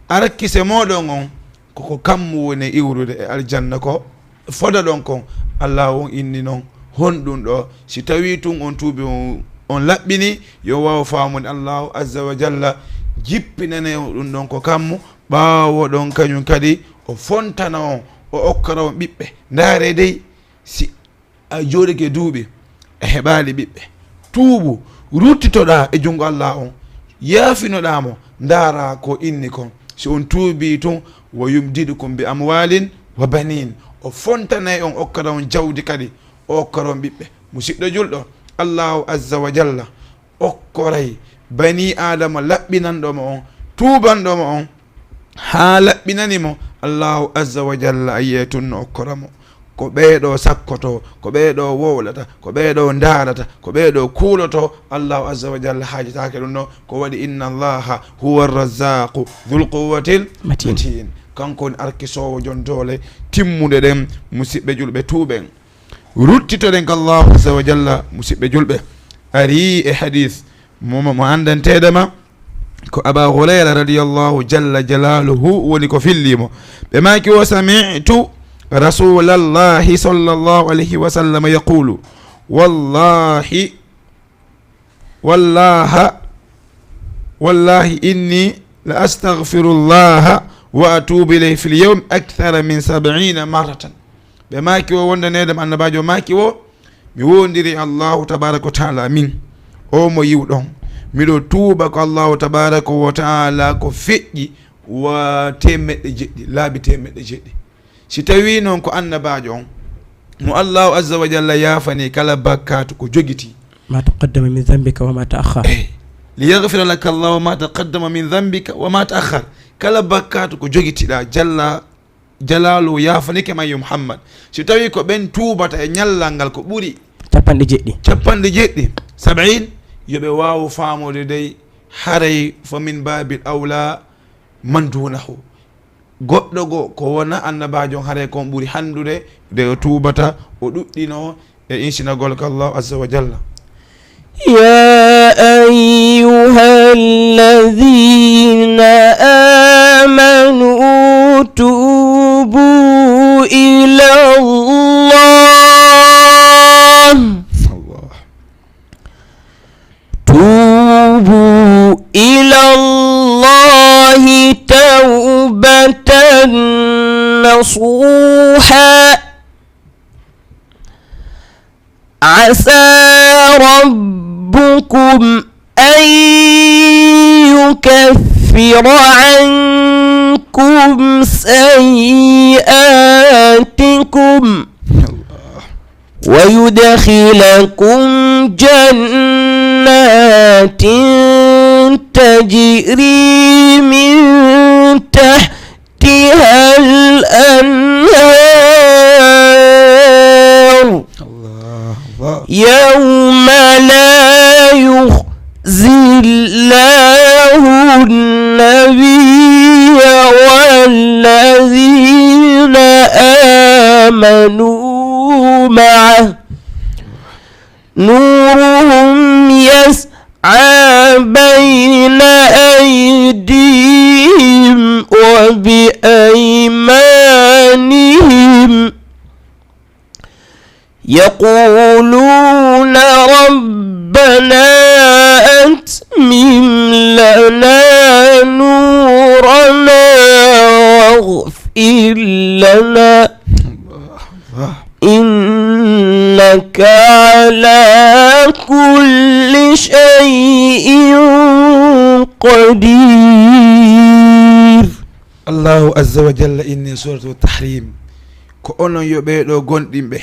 Arkise mooɗon on, koko kammu woni iwrude e aljanna ko fodoɗon kon. Allah on inni non honɗum ɗo. Si tawi tun on tuubi, on, on laɓɓini, yo waaw faamude Allahu azza wa jalla jippinane ɗum ɗon ko kammu, ɓaawo ɗon kañum kadi o fontana on, o okkora on ɓiɓɓe. Ndaare dey, si a jooɗike duuɓi, a heɓaali ɓiɓɓe. Tuubu, ruttitoɗaa e junngo Allah on, yaafinoɗaa mo, ndaara ko inni kon. Si on tuubii tun, "Wa yumdidukum bi amwalin wa banin." O fontanay on, okkata on jawdi kadi, o okkata on ɓiɓɓe. Musiɗɗo julɗo, Allahu azza wa jalla okkoray banii Aadama laɓɓinanɗo mo on, tuubanɗo mo on, haa laɓɓinani mo, Allahu azza wa jalla a yi'ay tun no okkora mo. Ko ɓee ɗoo sakkotoo, ko ɓee ɗoo wowlata, ko ɓee ɗoo ndaarata, ko ɓee ɗoo kuulotoo. Allahu azza wa jalla haajataake ɗum ɗoo. Ko waɗi, "Inna Allaha huwa arrazzaqu dhul quwwatil matin." Matin. Kanko woni arkisoowo jon doole timmuɗe ɗen, musiɓɓe julɓe tuuɓen. Ruttitoɗen ko Allahu azza wa jalla, musiɓɓe julɓe. Ari e hadis mo, mo, mo anndanteeɗo ma, ko Aba Hurayra radiyallahu jalla jalaluhu woni ko filli mo. Ɓe maaki, "Wa sami'tu rasulallahi sallallahu alayhi wa sallam yaqulu, wallahi, والله، والله إني لأستغفر الله وأتوب إليه في اليوم أكثر من سبعين مرة. Ɓe maaki o, wondaneede mo annabaajo maaki o, mi wondiri Allahu tabaraka wa taala min, o mo yiwɗon, miɗo tuuba ko Allahu tabaraka wa taala ko feƴƴi wa teemeɗɗe jeɗɗi, laabi teemeɗɗe jeɗɗi. Si tawii noon ko annabaajo on, mo Allahu azza wa jalla yaafani kala bakkaatu ko jogiti. ما تقدم من ذنبك وما تأخر. Eh, ليغفر لك الله ما تقدم من ذنبك وما تأخر. Kala bakkaatu ko jogitiɗaa, Jalla Jalaalu yaafanike ma, yo Muhammad. Si tawii ko ɓen tuubata e ñallal ngal ko ɓuri capanɗe jeɗɗi. Capanɗe jeɗɗi, sab'iin, yo ɓe waawu faamude dey, haray فمن باب أولى من دونه. Goɗɗo goo ko wona annabaajo on, haray kon ɓuri hanndude nde o tuubata, o ɗuɗɗinoo e insinagol ko Allahu azza wa jalla. يا أيها الذين آمنوا توبوا إلى الله. Allah. توبوا إلى الله توبة نصوحا. عسى ربكم أن يكفر عنكم سيئاتكم ويدخلكم جنات تجري من تحتها الأنهار. Allah, Allah. يوم لا يخزي الله النبي والذين آمنوا معه نورهم يسعى بين أيديهم وبأيمانهم يقولون ربنا أتمم لنا نورنا واغفر لنا إنك على كل شيء قدير. Allahu azza wa jalla inni suratu Tahrim, ko onon yo ɓee ɗoo gomɗinɓe,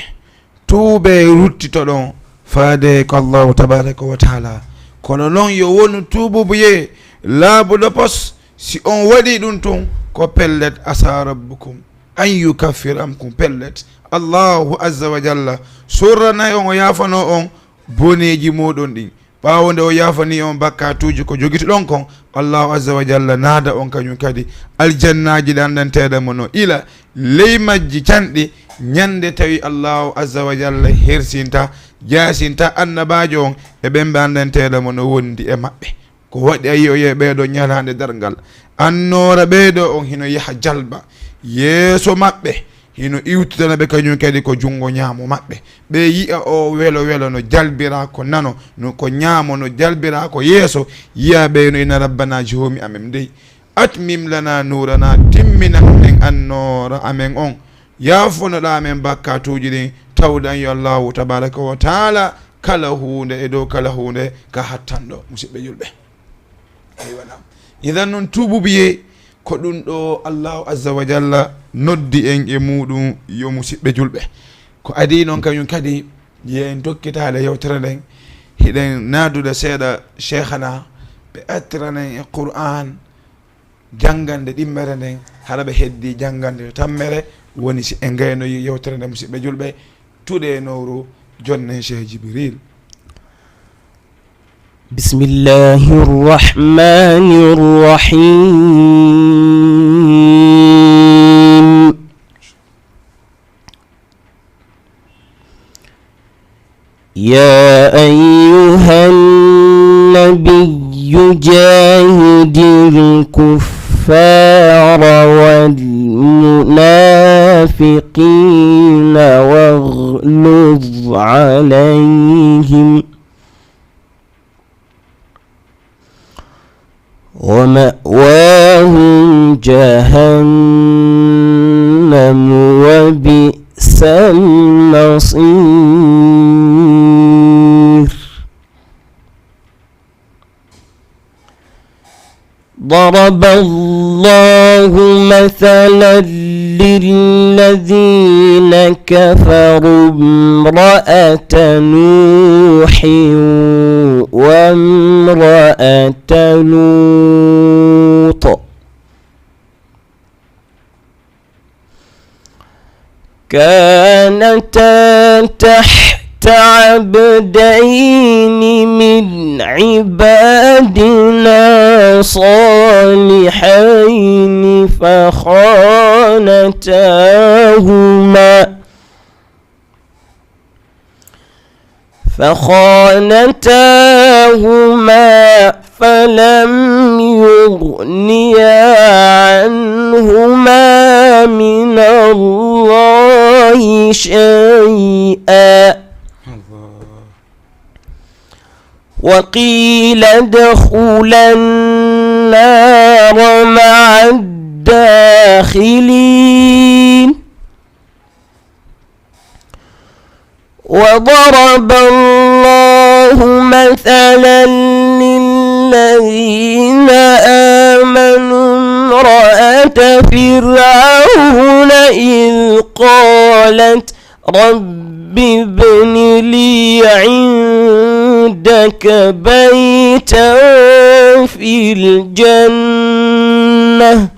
tuubee, ruttitoɗon faade ko Allahu tabaraka wa taala. Kono noon yo wonu tuububuye laabuɗo pos. Si on waɗii ɗum tun, ko pellet, asa rabbukum an yukaffir ankum, pellet Allahu azza wa jalla surranay on, o yaafanoo on boneeji mooɗon ɗin. Ɓaawo nde o yaafanii on bakkaatuuji ko jogituɗon kon, Allahu azza wa jalla naada on kañum kadi aljannaaji ɗi anndanteeɗa mo no ila ley majji canɗi, ñande tawi Allahu azza wa jalla hersinta, jaasinta annabaajo on e ɓen ɓe anndanteeɗa mo no wondi e maɓɓe. Ko waɗi a yi'oyay ɓee ɗoo ñalaande darngal, annoora ɓee ɗoo on hino yaha jalba yeeso maɓɓe, hino iwtitana ɓe kañum kadi ko junngo ñaamo maɓɓe. Ɓe yi'a o welo welo no jalbira ko nano, no ko ñaamo no jalbira ko yeeso, yi'a ɓe no ina rabbana joomi amen dey. Atmim lana nuurana, timminan men annoora amen on, yaafonoɗaa men bakkaatuuji ɗin, tawdan yo Allahu tabaraka wa taala kala huunde e dow kala huunde ka hattanɗo, musiɓɓe julɓe. Aywa, naam. Idan noon, tuububuye, ko ɗum ɗo Allahu azza wa jalla noddi en e muuɗum, yo musiɓɓe julɓe. Ko adii noon kañum kadi, yo en tokkitaade yewtere nden, hiɗen naadude seeɗa Cheikhana, ɓe artiranen e Qur'an, janngande ɗimmere nden, hara ɓe heddii janngande tammere, woni si en ngaynoyi yewtere nden, musiɓɓe julɓe, tuɗe nowru jonnen Cheikh Jibril. بسم الله الرحمن الرحيم. يا أيها النبي جاهد الكفار والمنافقين واغلظ عليهم. ومأواهم جهنم وبئس المصير. ضرب الله مثلا للذين كفروا امرأة نوح وامرأة لوط كانتا تحت عبدين من عبادنا صالحين فخانتاهما فخانتاهما فلم يغنيا عنهما من الله شيئا وقيل ادخلا النار مع الداخلين. وضرب الله مثلا للذين آمنوا امرأة فرعون إذ قالت رب ابن لي عندك بيتا في الجنة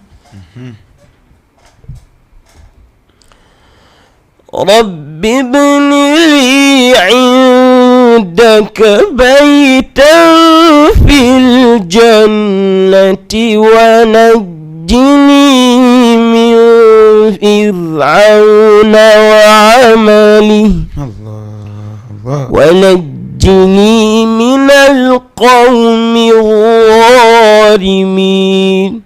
رب ابن لي عندك بيتا في الجنة ونجني من فرعون وعمله الله، الله. ونجني من القوم الظالمين.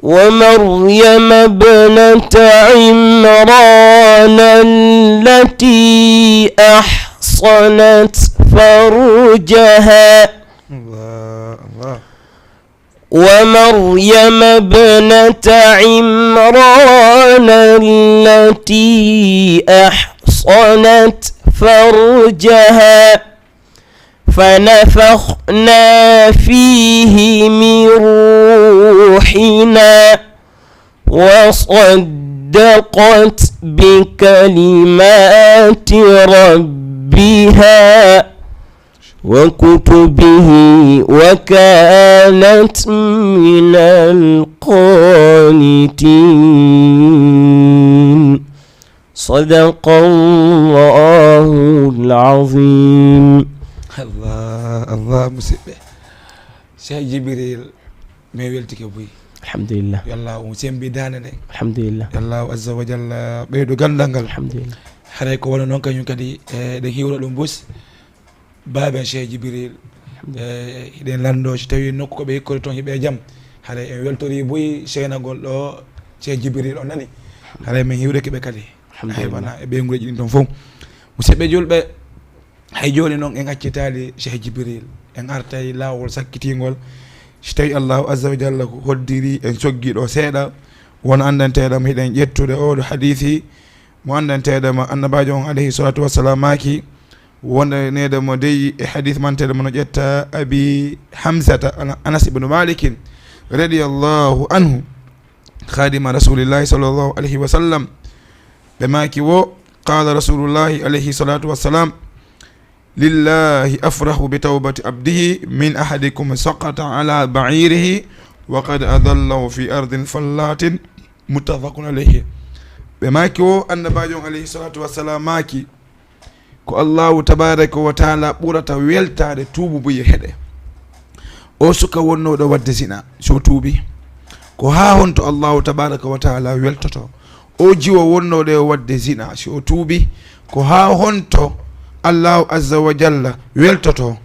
ومريم ابنة عمران التي أحصنت فرجها الله، الله. ومريم ابنة عمران التي أحصنت فرجها فنفخنا فيه من روحنا وصدقت بكلمات ربها وكتبه وكانت من القانتين. صدق الله العظيم. Allah, Allah, musidɓe. Cheikh Jibril, mi weltike buy. Alhamdulillah. Yo Allah on sembi daande nde. Alhamdulillah. Yo Allah azza wa jalla ɓeydo ganndal ngal. Alhamdulillah. Haray ko wano noon kañum kadi, eh, eɗen hiwra ɗum bus. Baaben Cheikh Jibril, eh, hiɗen lanndo so tawi nokku ko ɓe hikkori toon hiɓe jam. Haray en weltori buy seenagol ɗo Cheikh Jibril, on nani. Haray min hiwrike ɓe kadi. Alhamdulillah. Hay wona e ɓeynguureeji ɗin toon fof. Musidɓe julɓe, hay jooni noon en accitaali Cheikh Jibril. En artay laawol sakkitingol. So tawi Allahu azza wa jalla ko hoddiri en coggi ɗo seeɗa, won anndanteeɗo mo hiɗen ƴettude oo ɗo hadiisi, mo anndanteeɗo mo Annabaajo on alayhi salatu wassalam maaki, wondaneede mo dey e hadiis manteeɗo mo no ƴetta Abi Hamzata Ana-, Anas ibnu Malikin radiyallahu anhu, khadima Rasulillahi sallallahu alayhi wa sallam. Ɓe maaki wo, qala Rasulullahi alayhi salatu wassalam, lillahi afrahu bi tawbati abdihi min ahadikum saqata ala ba'irihi wa qad adallahu fi ardin fallatin, muttafaqun alayhi. Ɓe maaki wo, Annabaajo on alayhi salatu wassalam maaki, ko Allahu tabaraka wa taala ɓurata weltaade tuubu buye heɗe. O suka wonnooɗo waɗde zina, si o tuubi, ko haa honto Allahu tabaraka wa taala weltoto? O jiwo wonnooɗo e waɗde zina, si o tuubi, ko haa honto Allahu azza wa jalla weltoto?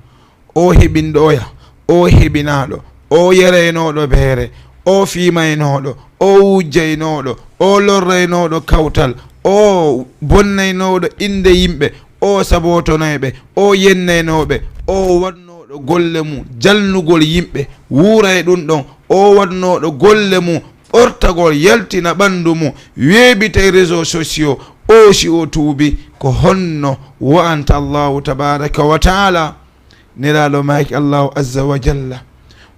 O heɓinɗo oya, o heɓinaaɗo, o yereynooɗo beere, o fiimaynooɗo, o wujjaynooɗo, o lorraynooɗo kawtal, o bonnaynooɗo innde yimɓe, o sabotonoyɓe, o yennaynooɓe, o waɗnooɗo golle mum, jalnugol yimɓe, wuura e ɗum ɗon. O waɗnooɗo golle mum, ɓortagol, yaltina ɓanndu mum, weeɓita e réseaux sociaux, o si o tuubi, ko honno wa'anta Allahu tabaaraka wa taala? Nelaaɗo maaki Allahu azza wa jalla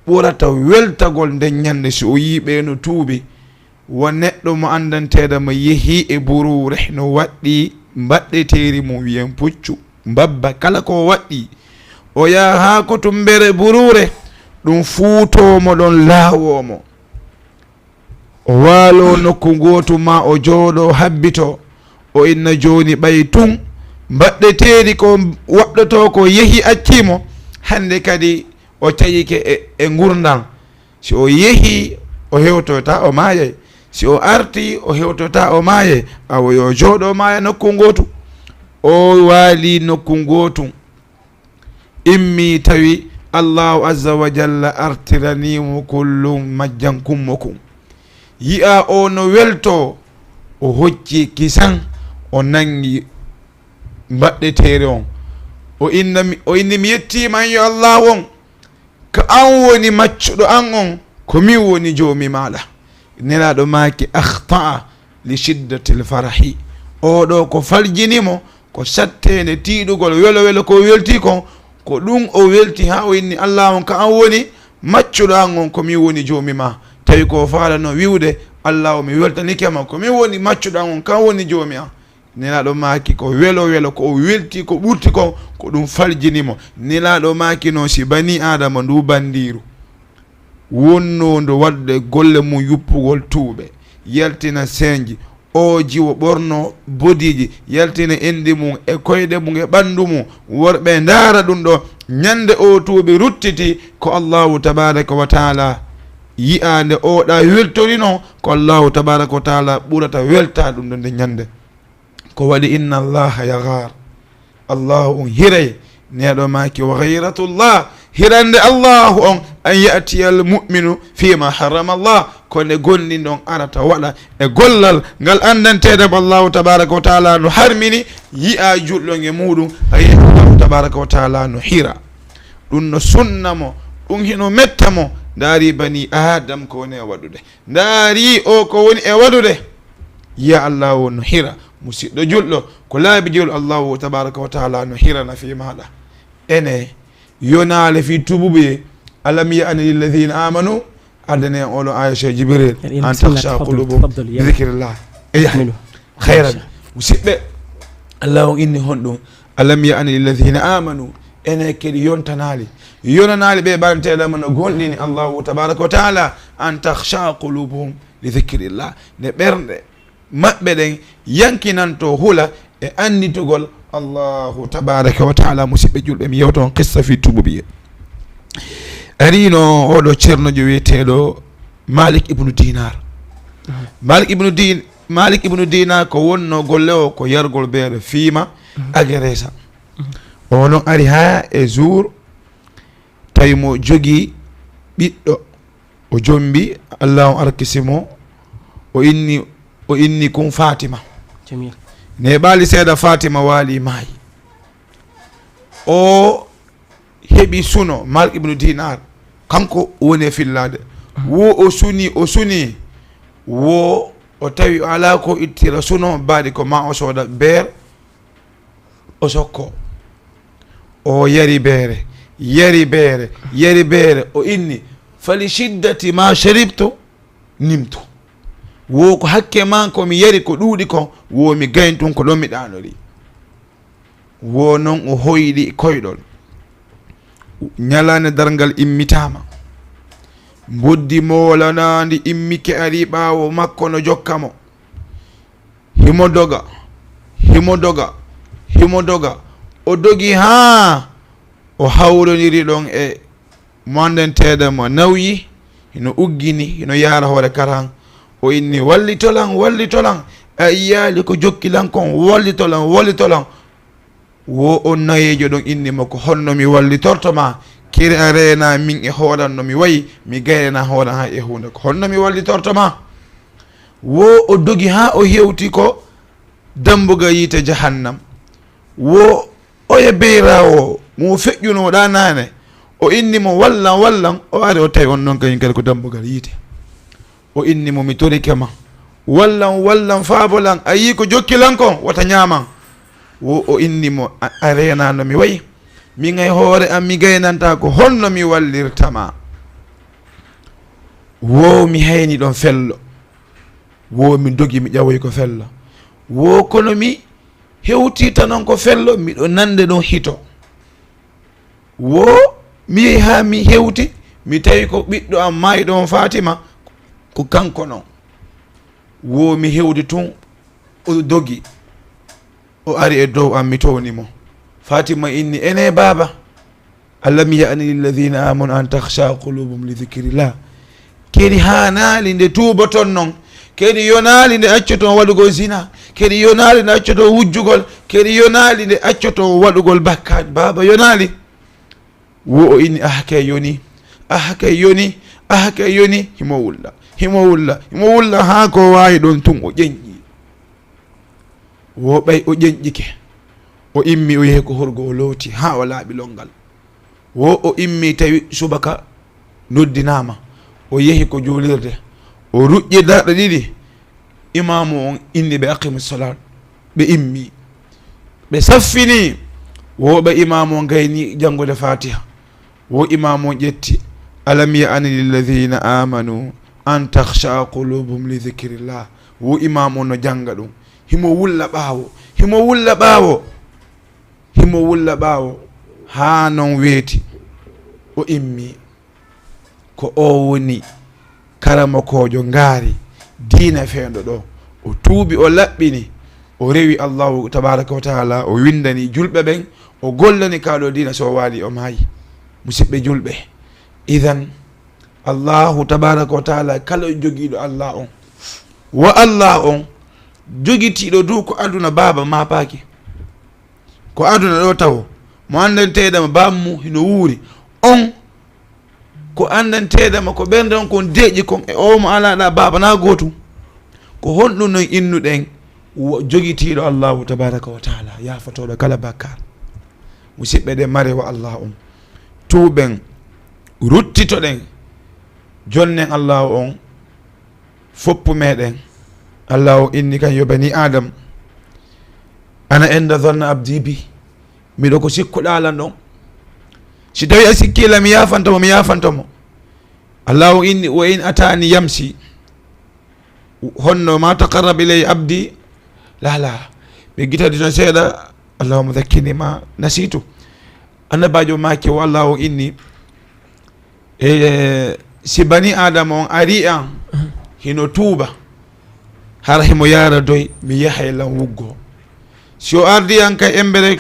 ɓurata weltagol nden ñannde si o yii ɓe no tuubi. Wo neɗɗo mo anndanteeɗo mo yehi e buruure no waɗɗi mbaɗɗeteeri mum, wiyen puccu, mbabba, kala ko waɗɗi. O yaha haa ko tummbere buruure, ɗum fuutoo mo ɗon, laawoo mo. O waaloo nokku ngootu, maa o jooɗoo habbitoo. O inna jooni ɓay tun mbaɗɗeteeri ko waɗɗotoo ko yehi accii mo, hannde kadi o cayike e, e ngurndan. Si o yehi, o hewtoyta, o maayay. Si o arti, o hewtoyta, o maayay. Awa yo jooɗo maaya nokku ngootu. O waali nokku ngootu. Immi tawi Allahu azza wa jalla artirani mo kullum majjan kummo kun. Yi'a o no welto, o hocci kisan, o nangi mbaɗɗeteere on. O inna mi, o inni, "Mi yettiima an yo Allahu on. Ko an woni maccuɗo an on, ko min woni joomi maaɗa." Nelaaɗo maaki, "Akhta'a li shiddatil farahi." Oɗo ko faljini mo, ko satteende tiiɗugol welo welo ko welti kon, ko ɗum o welti haa o inni, "Allahu on, ko an woni maccuɗo an on, ko min woni joomi ma." Tawi ko faalano wi'ude, "Allahu, mi weltanike ma, ko min woni maccuɗo an on, ko an woni joomi an." Nelaaɗo maaki ko welo welo, ko o welti, ko ɓurti kon, ko ɗum faljini mo. Nelaaɗo maaki noon, si banii Aadama ndu banndiiru wonnoo ndu waɗde golle mum yuppugol tuuɓe, yaltina seenji, o jiwo ɓorno bodiiji, yaltina enɗi mum e koyɗe mum e ɓanndu mum, worɓe ndaara ɗum ɗo, ñande o tuuɓi ruttiti, ko Allahu tabaaraka wa taala yi'aande o ɗa weltorino, ko Allahu tabaaraka wa taala ɓurata weltaa ɗum ɗo nde ñande. Ko waɗi, "Inna Allaha yaghaar." Allahu on hiray. Neɗɗo maaki, "Wa ghayratullah, hirande Allahu on, an ya'tiyal mu'minu fima harrama Allah." Ko nde gonɗinɗo on arata waɗa e gollal ngal anndanteeɗo mo Allahu tabaaraka wa taala no harmini, yi'a julɗo e muɗum, a yi'a Allahu tabaaraka wa taala no hira. Ɗum no sunna mo, ɗum hino metta mo. Ndaari banii Aadam ko woni e waɗude. Ndaari o ko woni e waɗude. Ya Allah, o no hira. Musidɗo julɗo, ko laabi julɗo, Allahu tabaaraka wa taala no hirana fii maaɗa. Ene yonaale fii tuubuɓe, "Alam ya'ni lilladhina amanu", adane oɗo aya Cheikh Jibril, "an takhsha qulubuhum li dhikrillah." Eya. Khayran. Musidɓe, Allah on inni honɗum? "Alam ya'ni lilladhina amanu." Ene kadi yontanaali, yonanaali ɓe ɓanteeɗa mo no gonɗini Allahu tabaaraka wa taala, "an takhsha qulubuhum li dhikrillah." Nde ɓerɗe maɓɓe ɗen yankinanto hula e annditugol Allahu tabaaraka wa taala. Musidɓe julɓe, mi yewta on qissa fii tuubuɓe. Arino oɗo ceernojo wiyeteeɗo Malik ibnu Dinar. Malik ibnu Din-, Malik ibnu Dinar ko wonno golle o ko yargol beere fiima agresa. O non ari haa e jour tawi mo jogi ɓiɗɗo. O jombi, Allah on arkisi mo, o inni, o inni kun Fatima. Jamil. Ne ɓaali seeɗa Fatima waali maayi. O heɓi suno, Malik ibnu Dinar, kanko woni e fillaade. Wo o suni, o suni, wo o tawi o alaa ko ittira suno, baadi ko ma o sooda beer, o sokko. O yari beere, yari beere, yari beere, o inni, "Fali shiddati ma sharibtu, nimtu." Wo ko hakke man ko mi yari ko ɗuuɗi ko, wo mi gayntu ko ɗon mi ɗaanori. Wo non o hoyɗi koyɗol. Ñalaande darngal immitaama. Mboddi moolanaandi immike ari ɓaawo makko no jokka mo. Himo doga, himo doga, himo doga. O dogi haa o hawrondiri ɗon e mo anndanteeɗo mo nawyi, hino uggini, hino yaara hoore karan. O inni, "Wallitolan, wallitolan. A yiyaali ko jokki lan kon, wallitolan, wallitolan." Wo on nayeejo ɗon inni mo, "Ko honno mi wallitorto ma? Kere a reena min e hooran no mi wayi, mi gayrana hooran hay e huunde. Ko honno mi wallitorto ma?" Wo o dogi haa o hewti ko dambugal yiite jahannam. Wo oya beyraawo mo feƴƴunooɗa naane, O inni mo, "Wallan, wallan." O ari, o tawi on noon kañum kadi ko dambugal yiite. O inni mo, "Mi torike ma, wallan, wallan, faabolan. A yii ko jokki lan kon, wata ñaaman." Wo o inni mo, "A, a reenaano mi wayi. Min hay hoore am mi gaynanta ko honno mi wallirta ma." Wo mi hayni ɗon fello. Wo mi dogi mi ƴawoyi ko fello. Wo kono mi hewtita noon ko fello, miɗo nande ɗon hito. Wo mi yehi haa mi hewti, mi tawi ko ɓiɗɗo am maayɗo on Fatima, ko kanko non. Wo mi hewti tun, o dogi, o ari e dow am, mi towni mo. Fatima inni, "Ene baaba, alam ya'ni lilladhina amanu an takhsha qulubuhum li dhikrillah." Kadi haanaali nde tuuboton non. Kadi yonaali nde accoton waɗugol zina. Kadi yonaali nde accoton wujjugol. Kadi yonaali nde accoton waɗugol bakkaat. Baaba yonaali. Wo o inni, "Ah, kay yoni. Ah, kay yoni. Ah, kay yoni." Himo wulla. Himo wulla. Himo wulla haa ko waawi ɗon tun o ƴenƴi. Wo ɓay o ƴenƴike. O immi o yehi ko horgo o looti haa o laaɓi longal. Wo o immi tawi subaka noddinaama. O yehi ko juulirde. O ruƴƴi darɗe ɗiɗi. Imaamu on inni ɓe, "Aqimu salat." Ɓe immi. Ɓe saffini. Wo ɓe imaamu on gayni janngude Fatiha. Wo imaamu on ƴetti, "Alam ya'ni lilladhina amanu an takhsha qulubuhum li dhikrillah." Wo imaamu on no jannga ɗum. Himo wulla ɓaawo. Himo wulla ɓaawo. Himo wulla ɓaawo. Haa non weeti. O immi. Ko o woni karamokoojo ngaari diina feendo ɗo. O tuubi, o laɓɓini, o rewi Allahu tabaraka wa taala, o windani julɓe ɓen, o gollani kaa ɗo diina, so o waali o maayi. Musidɓe julɓe, idan Allahu tabaraka wa taala kala jogiiɗo Allah on, wo Allah on jogitiiɗo du ko aduna baaba maapaaki. Ko aduna ɗo tawo, mo anndanteeɗama baaba mum hino wuuri. On ko anndanteeɗama ko ɓernde on kon deeƴi kon e o mo alaaɗa baaba na gootum. Ko honɗum non innuɗen wo-, jogitiiɗo Allahu tabaraka wa taala, yaafotooɗo kala bakkar? Musidɓe, ɗe mare wa Allah on. Tuuɓen, ruttitoɗen, jonnen Allahu on, foppu meɗen. Allahu inni kan, "Yo bani Adam, ana inda dhanna abdi bi." Miɗo ko sikkuɗaa lan ɗon. Si tawi a sikkii lan, mi yaafanto mo, mi yaafanto mo. Allahu inni, "Wa in atani yamshi." Honno, "ma taqarraba ilayya abdi." La, la. Ɓe gitadi tan seeɗa. "Allahumma dhakkirni ma nasitu." Annabaajo maaki o, Allahu inni, E, si bani Adama on ari an, hino tuuba, hara himo yaara doy, mi yahay lan wuggo. Si o ardi an ka embere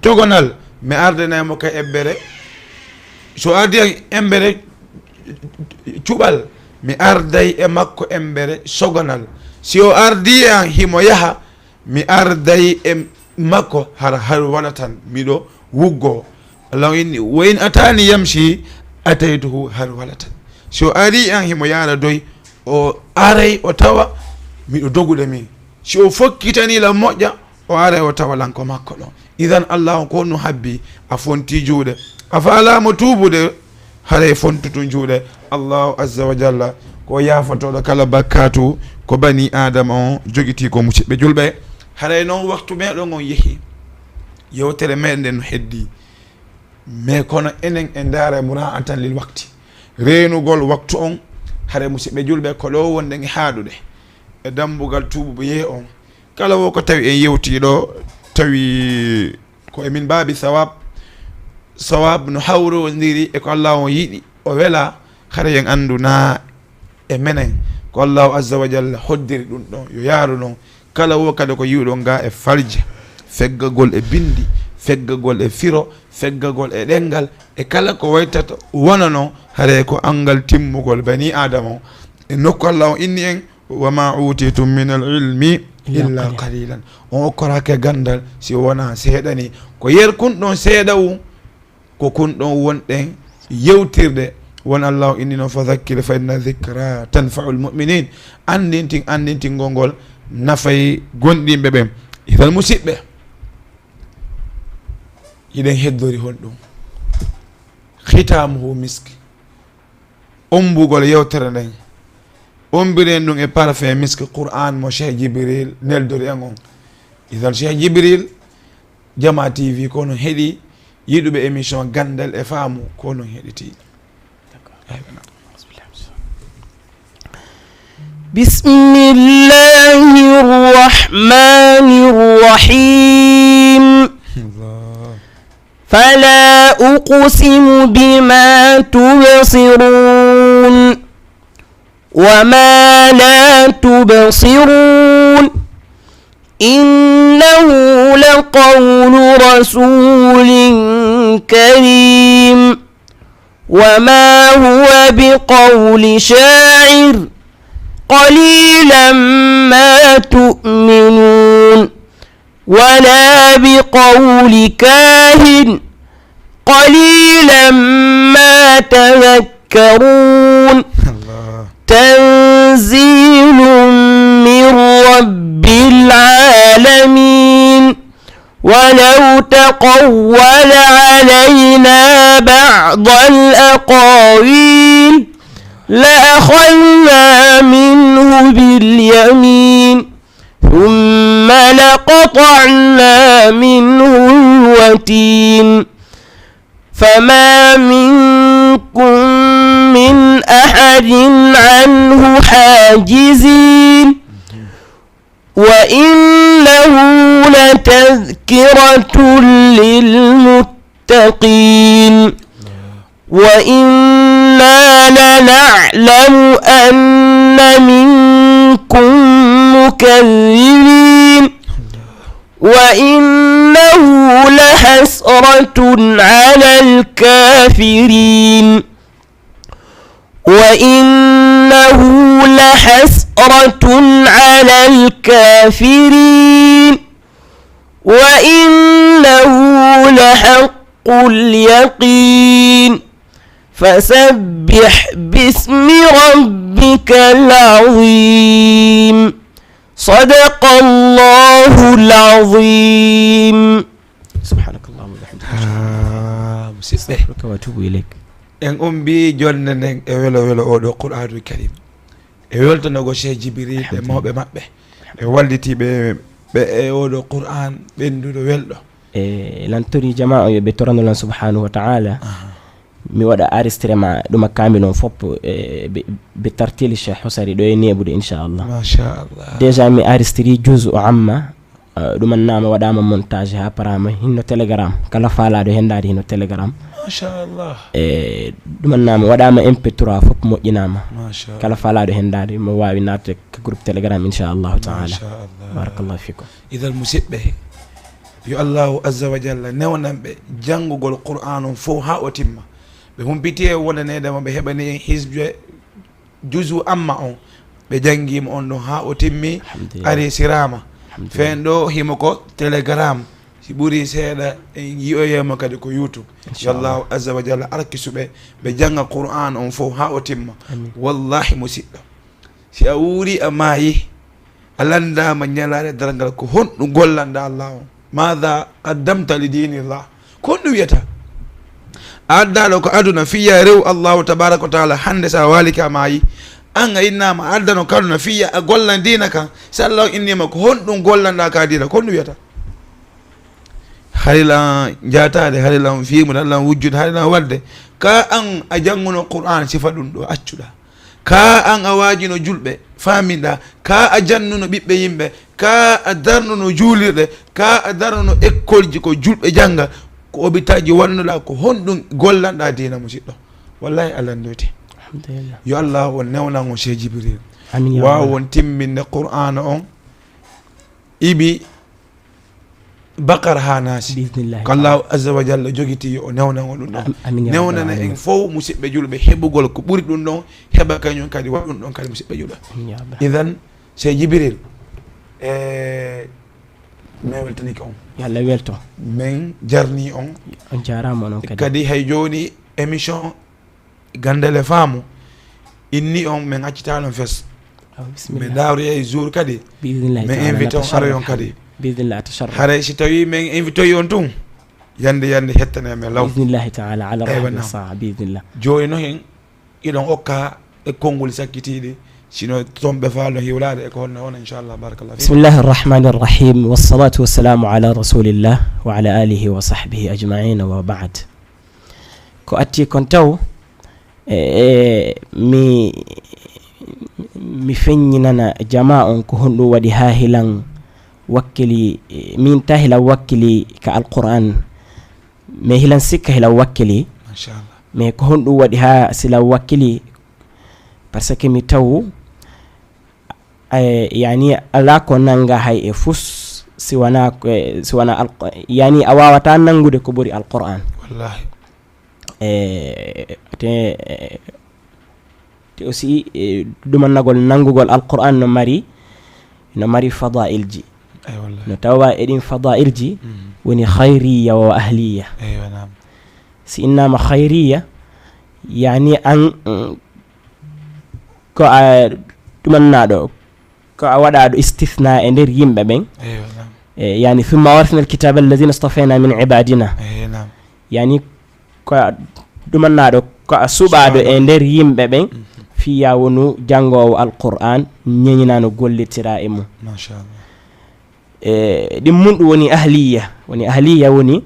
cogonal, mi ardanay mo ka embere, si o ardi an embere cuɓal, mi arday e makko embere sogonal. Si o ardi an himo yaha, mi arday e makko hara har wala tan miɗo wuggo. Allah inni, "Wa in atani yamshi, ataytuhu har wala tan." Si o ari an himo yaara doy, o aray o tawa miɗo dogude min. Si o fokkitani la moƴƴa, o aray o tawa lan ko makko ɗon. Idan Allah on ko no habbi, a fonti juuɗe. A faalaama tuubude, haray fontutu juuɗe. Allahu azza wa jalla ko yaafotooɗo kala bakkaatu ko bani Adama on jogitii ko, musidɓe julɓe. Haray non waktu meɗen on yehi. Yewtere meɗen nden no heddi. Mais kono enen en ndaara muraa'atan lil wakti. Reenugol waktu on, haray musidɓe julɓe ko ɗo wonɗen e haaɗude. E dambugal tuubu yee on. Kala wo ko tawi en yewtii ɗo, tawi ko e min baabi sawab, sawab no hawrondiri e ko Allah on yiɗi, o wela, hara yen anndu na e menen ko Allahu azza wa jalla hoddiri ɗum ɗon, yo yaaru ɗon. Kala wo kadi ko yiwɗon ga e falje, feggagol e bindi, feggagol e firo, feggagol e ɗenngal, e kala ko waytata wona non, hare ko anngal timmugol bani Adama on. E nokku Allah on inni en, "Wa ma utitum min al ilmi illa qalilan." On okkoraake ganndal si wona seeɗa ni. Ko yer kun ɗon seeɗa wu, ko kun ɗon wonɗen yewtirde. Won Allah inni non, "Fa dhakkir fa inna dhikra tanfa'ul mu'minin." Anndintin, anndintingol ngol nafay gonɗinɓe ɓen. Idan musidɓe, hiɗen heddori honɗum? Khitamuhu misk. Ombugol yewtere nden, ombiren ɗum e parfum misk, Qur'an mo Cheikh Jibril neldori en on. Idan Cheikh Jibril, Jama T V ko non heɗi, yiɗuɓe émission Gandal e Faamu ko non heɗiti. بسم الله الرحمن الرحيم. فلا أقسم بما تبصرون وما لا تبصرون إنه لقول رسول كريم وما هو بقول شاعر قليلا ما تؤمنون ولا بقول كاهن قليلا ما تذكرون تنزيل من رب العالمين ولو تقول علينا بعض الأقاويل لأخذنا منه باليمين ثم لقطعنا منه الوتين فما منكم من أحد عنه حاجزين وإنه لتذكرة للمتقين وإنا لنعلم أن منكم مكذبين وإنه لحسرة على الكافرين وإنه لحسرة على الكافرين وإنه لحق اليقين فسبح باسم ربك العظيم صدق الله العظيم سبحانك اللهم وبحمدك Ah, musidɓe. أستغفرك وأتوب إليك En ombi jonde nden e welo welo oɗo Qur'anul Karim. E weltanogo Cheikh Jibril e mawɓe maɓɓe. E wallitiɓe ɓe e oɗo Qur'an ɓenduɗo welɗo. E lantori jama o yo ɓe torano lan subhanahu wa ta'ala. Mi waɗa enregistrement ɗuma kamil on fop e ɓe tartili Cheikh Husari ɗo e neɓude inchallah. Machallah. Déjà mi enregistri juzu o amma. Ɗuman nama waɗama montage ha parama hinno Telegram kala falaɗo hendade hinno Telegram. Machallah. E ɗuman nama waɗama M P trois fop moƴƴinama. Machallah. Kala falaɗo hendade mo wawi natte ka groupe Telegram inchallahu taala. Machallah. Barakallahu fikum. Idan musidɓe, yo Allahu azza wa jalla newnanɓe janngugol Qur'an on fof ha o timma. Ɓe humpiti e wonanede mo ɓe heɓani en hisbe juzu amma on ɓe janngima on ɗon ha o timmi. Ari sirama fen ɗo himo ko Telegram. Si ɓuri seeɗa en yi'oyemo kadi ko YouTube. Yo Allahu azza wa jalla arkisuɓe ɓe jannga Qur'an on fof ha o timma. Wallahi musidɗo, si a wuuri a maayi, a lanndama ñalaare darngal ko honɗum gollanɗa Allah on? Maada qaddamta li dinillah? Ko honɗum wiyata? A addaɗo ko aduna fiya rew Allahu tabaraka wa taala hannde sa waali ka maayi, an a innama a addano ka aduna fiya a gollan diina kan. Si Allah on innima ko honɗum gollanɗa ka diina, ko honɗum wiyata? Halilan jatade, halilan fimude, halilan wujjude, halilan wadde. Ka an a jannguno Qur'an sifa ɗum ɗo accuɗa. Ka an a waajino julɓe, faaminɗa. Ka a jannuno ɓiɓɓe yimɓe. Ka a darnuno juulirɗe. Ka a darnuno ekkolji ko julɓe jannga. Ko obitaji wannuɗa, ko honɗum gollanɗa diina musidɗo? Wallahi a lanndoyte. Yo Allah on newnan on Cheikh Jibril. Wawa on timminde Qur'ana on ibi Bakara ha Naasi. Bismillahi. Ko Allahu azza wa jalla jogiti yo o newnan on ɗum ɗon. Newnana en fof musidɓe julɓe heɓugol ko ɓuri ɗum ɗon, heɓa kañum kadi waɗa ɗum ɗon kadi musidɓe julɓe. Idan Cheikh Jibril, e mi weltanike on. Yo Allah welto. Min jarni on. On jarama onon kadi. Kadi hay joni émission Gandal e Faamu inni on, min accitano fes. Min daroyay jour kadi. Min invite on aroyon kadi. Haray si tawi min invitoyi on tun, Yande, yande hettane men law. Bi'iznillahi ta'ala, ala Eywa, rahmati naam. Sa'a, bi'iznillahi. Jooni no hen, iɗon okka e konngol sakkitiiɗi, sino toon ɓe faalno hiwlaade e ko honno on, inchallah, barakallah fiik. Bismillahi rahmani rahim, wassalatu wassalamu ala rasulillah wa ala alihi wa sahbihi ajma'in, wa ba'd. Ko atti kon taw, e, e, mi, mi feññinana jama on ko honɗum waɗi haa hilan wakkili, e, min ta hilan wakkili ka Alqur'an. Mais hilan sikka hilan wakkili. Machallah. Mais ko honɗum waɗi haa silan wakkili? Parce que mi taw, e, yani, alaa ko nannga hay e fus si wonaa, e, si wonaa Alq-, yani, a waawataa nanngude ko ɓuri Alqur'an. Wallahi. E, te, e, te aussi, e, ɗumannagol nanngugol Alqur'an no mari, no mari fadailji. Ay, wallahi. No tawa e ɗin fadailji Mhm. woni khayriya wa ahliya. Eywa, naam. Si innama khayriya, yani an, mm, ko a ɗumannaaɗo, ko a waɗaaɗo istithna e nder yimɓe ɓen. Eywa, naam. E, yani, thumma awrasna alkitaba alladhina istafayna min ibadina. Eywa, naam. Yani, ko a ɗumannaaɗo, ko a suɓaaɗo Suɓaaɗo. e nder yimɓe ɓen, Mhm. fiya wonu janngoowo Alqur'an, ñeñinano gollitira e mum. Machallah. E, ɗin mun ɗum woni ahliya. Woni ahliya woni,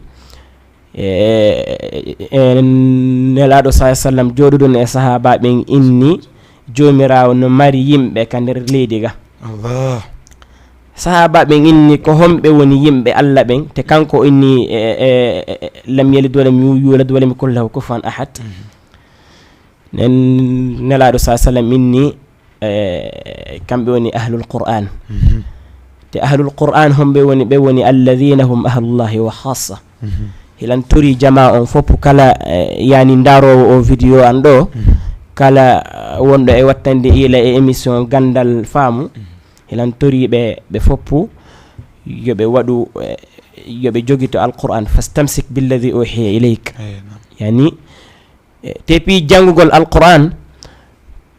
e, e, Nelaaɗo sa sallam jooɗuɗon e sahaba ɓen inni, Joomiraawo no mari yimɓe ka nder leydi ga. Allah. Sahaba ɓen inni, ko homɓe woni yimɓe Allah ɓen? Te kanko inni, e, e, e, lam yalid wa lam yu-, yulad wa lam yakul lahu kufuwan ahad. Mhm. Nen Nelaaɗo sa sallam inni, e, kamɓe woni ahlul Qur'an. Mhm. Te ahlul Qur'an homɓe woni? Ɓe woni alladhina hum ahlullahi wa khassa. Mhm. Hilan tori jama on fof kala, e, yani, ndaaroowo o vidéo an ɗo, Mhm. kala, e, wonɗo e wattande ila e émission Ganndal Faamu, Mhm. hilan tori ɓe, ɓe fof yo ɓe waɗu, e, yo ɓe jogito Alqur'an, fastamsik billadhi uhiya ilayk. Eyi, naam. Yani, e, te fii janngugol Alqur'an,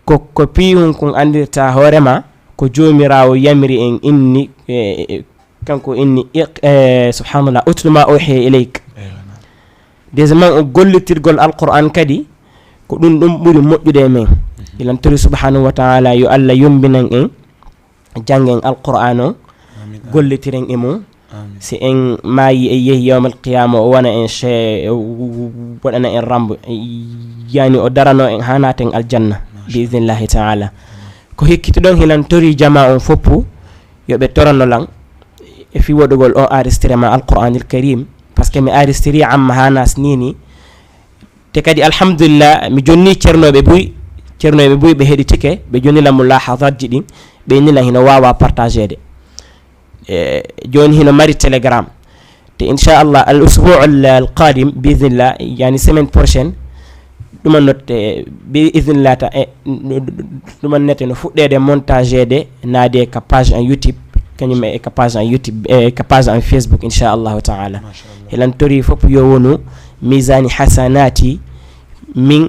ko, ko fii hun kun anndirta hoore ma, ko Joomiraawo yamiri en inni, e, e, kanko inni, iq-, e, subhanallah, utlu ma uhiya ilayk. Eywa, naam. Deuxièmement, o gollitirgol Alqur'an kadi, ko ɗum, ɗum ɓuri moƴƴude e men. Mhm. Ilan tori subhanahu wa ta'ala yo Allah yombinan en janngen Alqur'an on, Amin, amin. gollitiren e mum. Amin. Si en maayi, en yehi yawmal qiyama, o wona en che-, o waɗana en rambo, yani, o darano en haa naaten aljanna, Masha bi idnillahi ta'ala. Amin. Ko hikkitiɗon hilan tori jama on foppu, yo ɓe torano lan e fii waɗugol on enregistrement Alqur'anil Karim, parce que mi enregistré amma haa nas nini. Te kadi, alhamdulillah, mi jonni cernooɓe buy, cernooɓe buy ɓe heɗitike, ɓe jonni lan mulahazatji ɗin, ɓe inni lan hino waawa partageede. E, jooni hino mari Telegram. Te inchallah, al usbu al, al qadim, bi idnillah, yani, semaine prochaine, ɗuma notte, bi idnillah ta, e, ɗuma nete no fuɗɗeede montageede, naade ka page en YouTube, kañum e ka page en YouTube, e ka page en Facebook, inchallahu ta'ala. Machallah. Hilan tori fof yo wonu mizani hasanati min,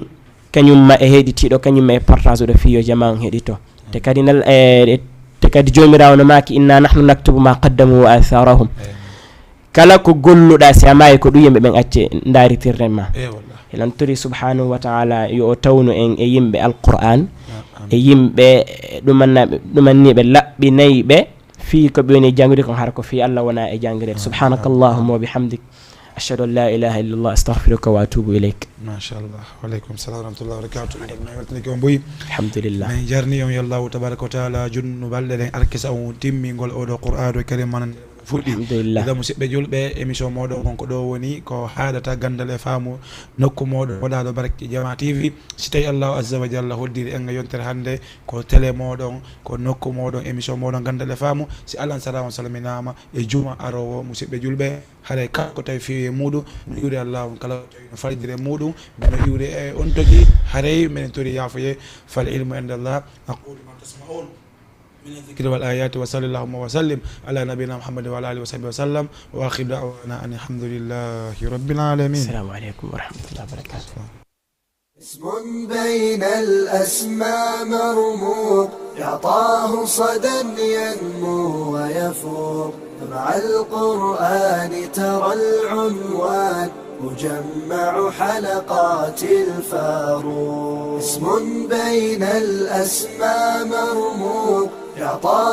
kañum ma e heɗitiiɗo, kañum ma e partage ɗo fii yo jama on heɗito. Te kadi nal-, e, te kadi Joomiraawo no maaki, "Inna nahnu naktubu ma qaddamu wa atharahum." Eyi. Kala ko golluɗa, si a maayi, ko ɗum yimɓe ɓen acce ndaaritirren ma. Eyi, wallah. Hilan tori subhanahu wa ta'ala yo o tawnu en e yimɓe Alqur'an, Amin. e yimɓe, e, ɗumanna-, ɗumanniiɓe laɓɓinayɓe fii ko ɓe woni janngude kon, hara ko fii Allah wona e janngireede. Amin. Subhanakallahumma wa bihamdik. Ashhadu an la ilaha illallah, astaghfiruka wa atubu ilayk. Machallah. Wa aleykum salam wa rahmatullahi wa barakatuh. Min weltanike on buy. Alhamdulillah. Min jarni on, yo Allahu tabaraka wa taala junnu balɗe ɗen, arkisa on timmingol oɗo Qur'aanul Karim manan fuɗɗi. Alhamdulillah. Ida musidɓe julɓe, émission moɗon kon ko ɗo woni, ko haɗata ganndal e faamu, nokku moɗon moɗaɗo Barke Jama T V. Si tawi Allahu azza wa jalla hoddiri en e yontere hannde, ko télé moɗon, ko nokku moɗon, émission moɗon ganndal e faamu. Si Alan Sala on salminaama e juma arowo, musidɓe julɓe, haray kala ko tawi fewi e muɗum, no iwri Allah on, kala ko tawi no faldiri e muɗum, no iwri e on togi, haray meɗen tori yaafoye, fal ilmu inda Allah, aqulu ma tasma'un, min adh-dhikri wal ayati, wa sallallahu wa sallim ala nabiyina Muhammadin wa ala alihi wa sahbihi wa sallam, wa akhiru da'wana anil hamdulillahi rabbil alamin. Assalamu alaikum wa rahmatullahi wa barakatuh. اسم بين الأسماء مرموق، يعطاه صدى ينمو ويفوق. مع القرآن ترى العنوان مجمع حلقات الفاروق، اسم بين الأسماء مرموق، يعطى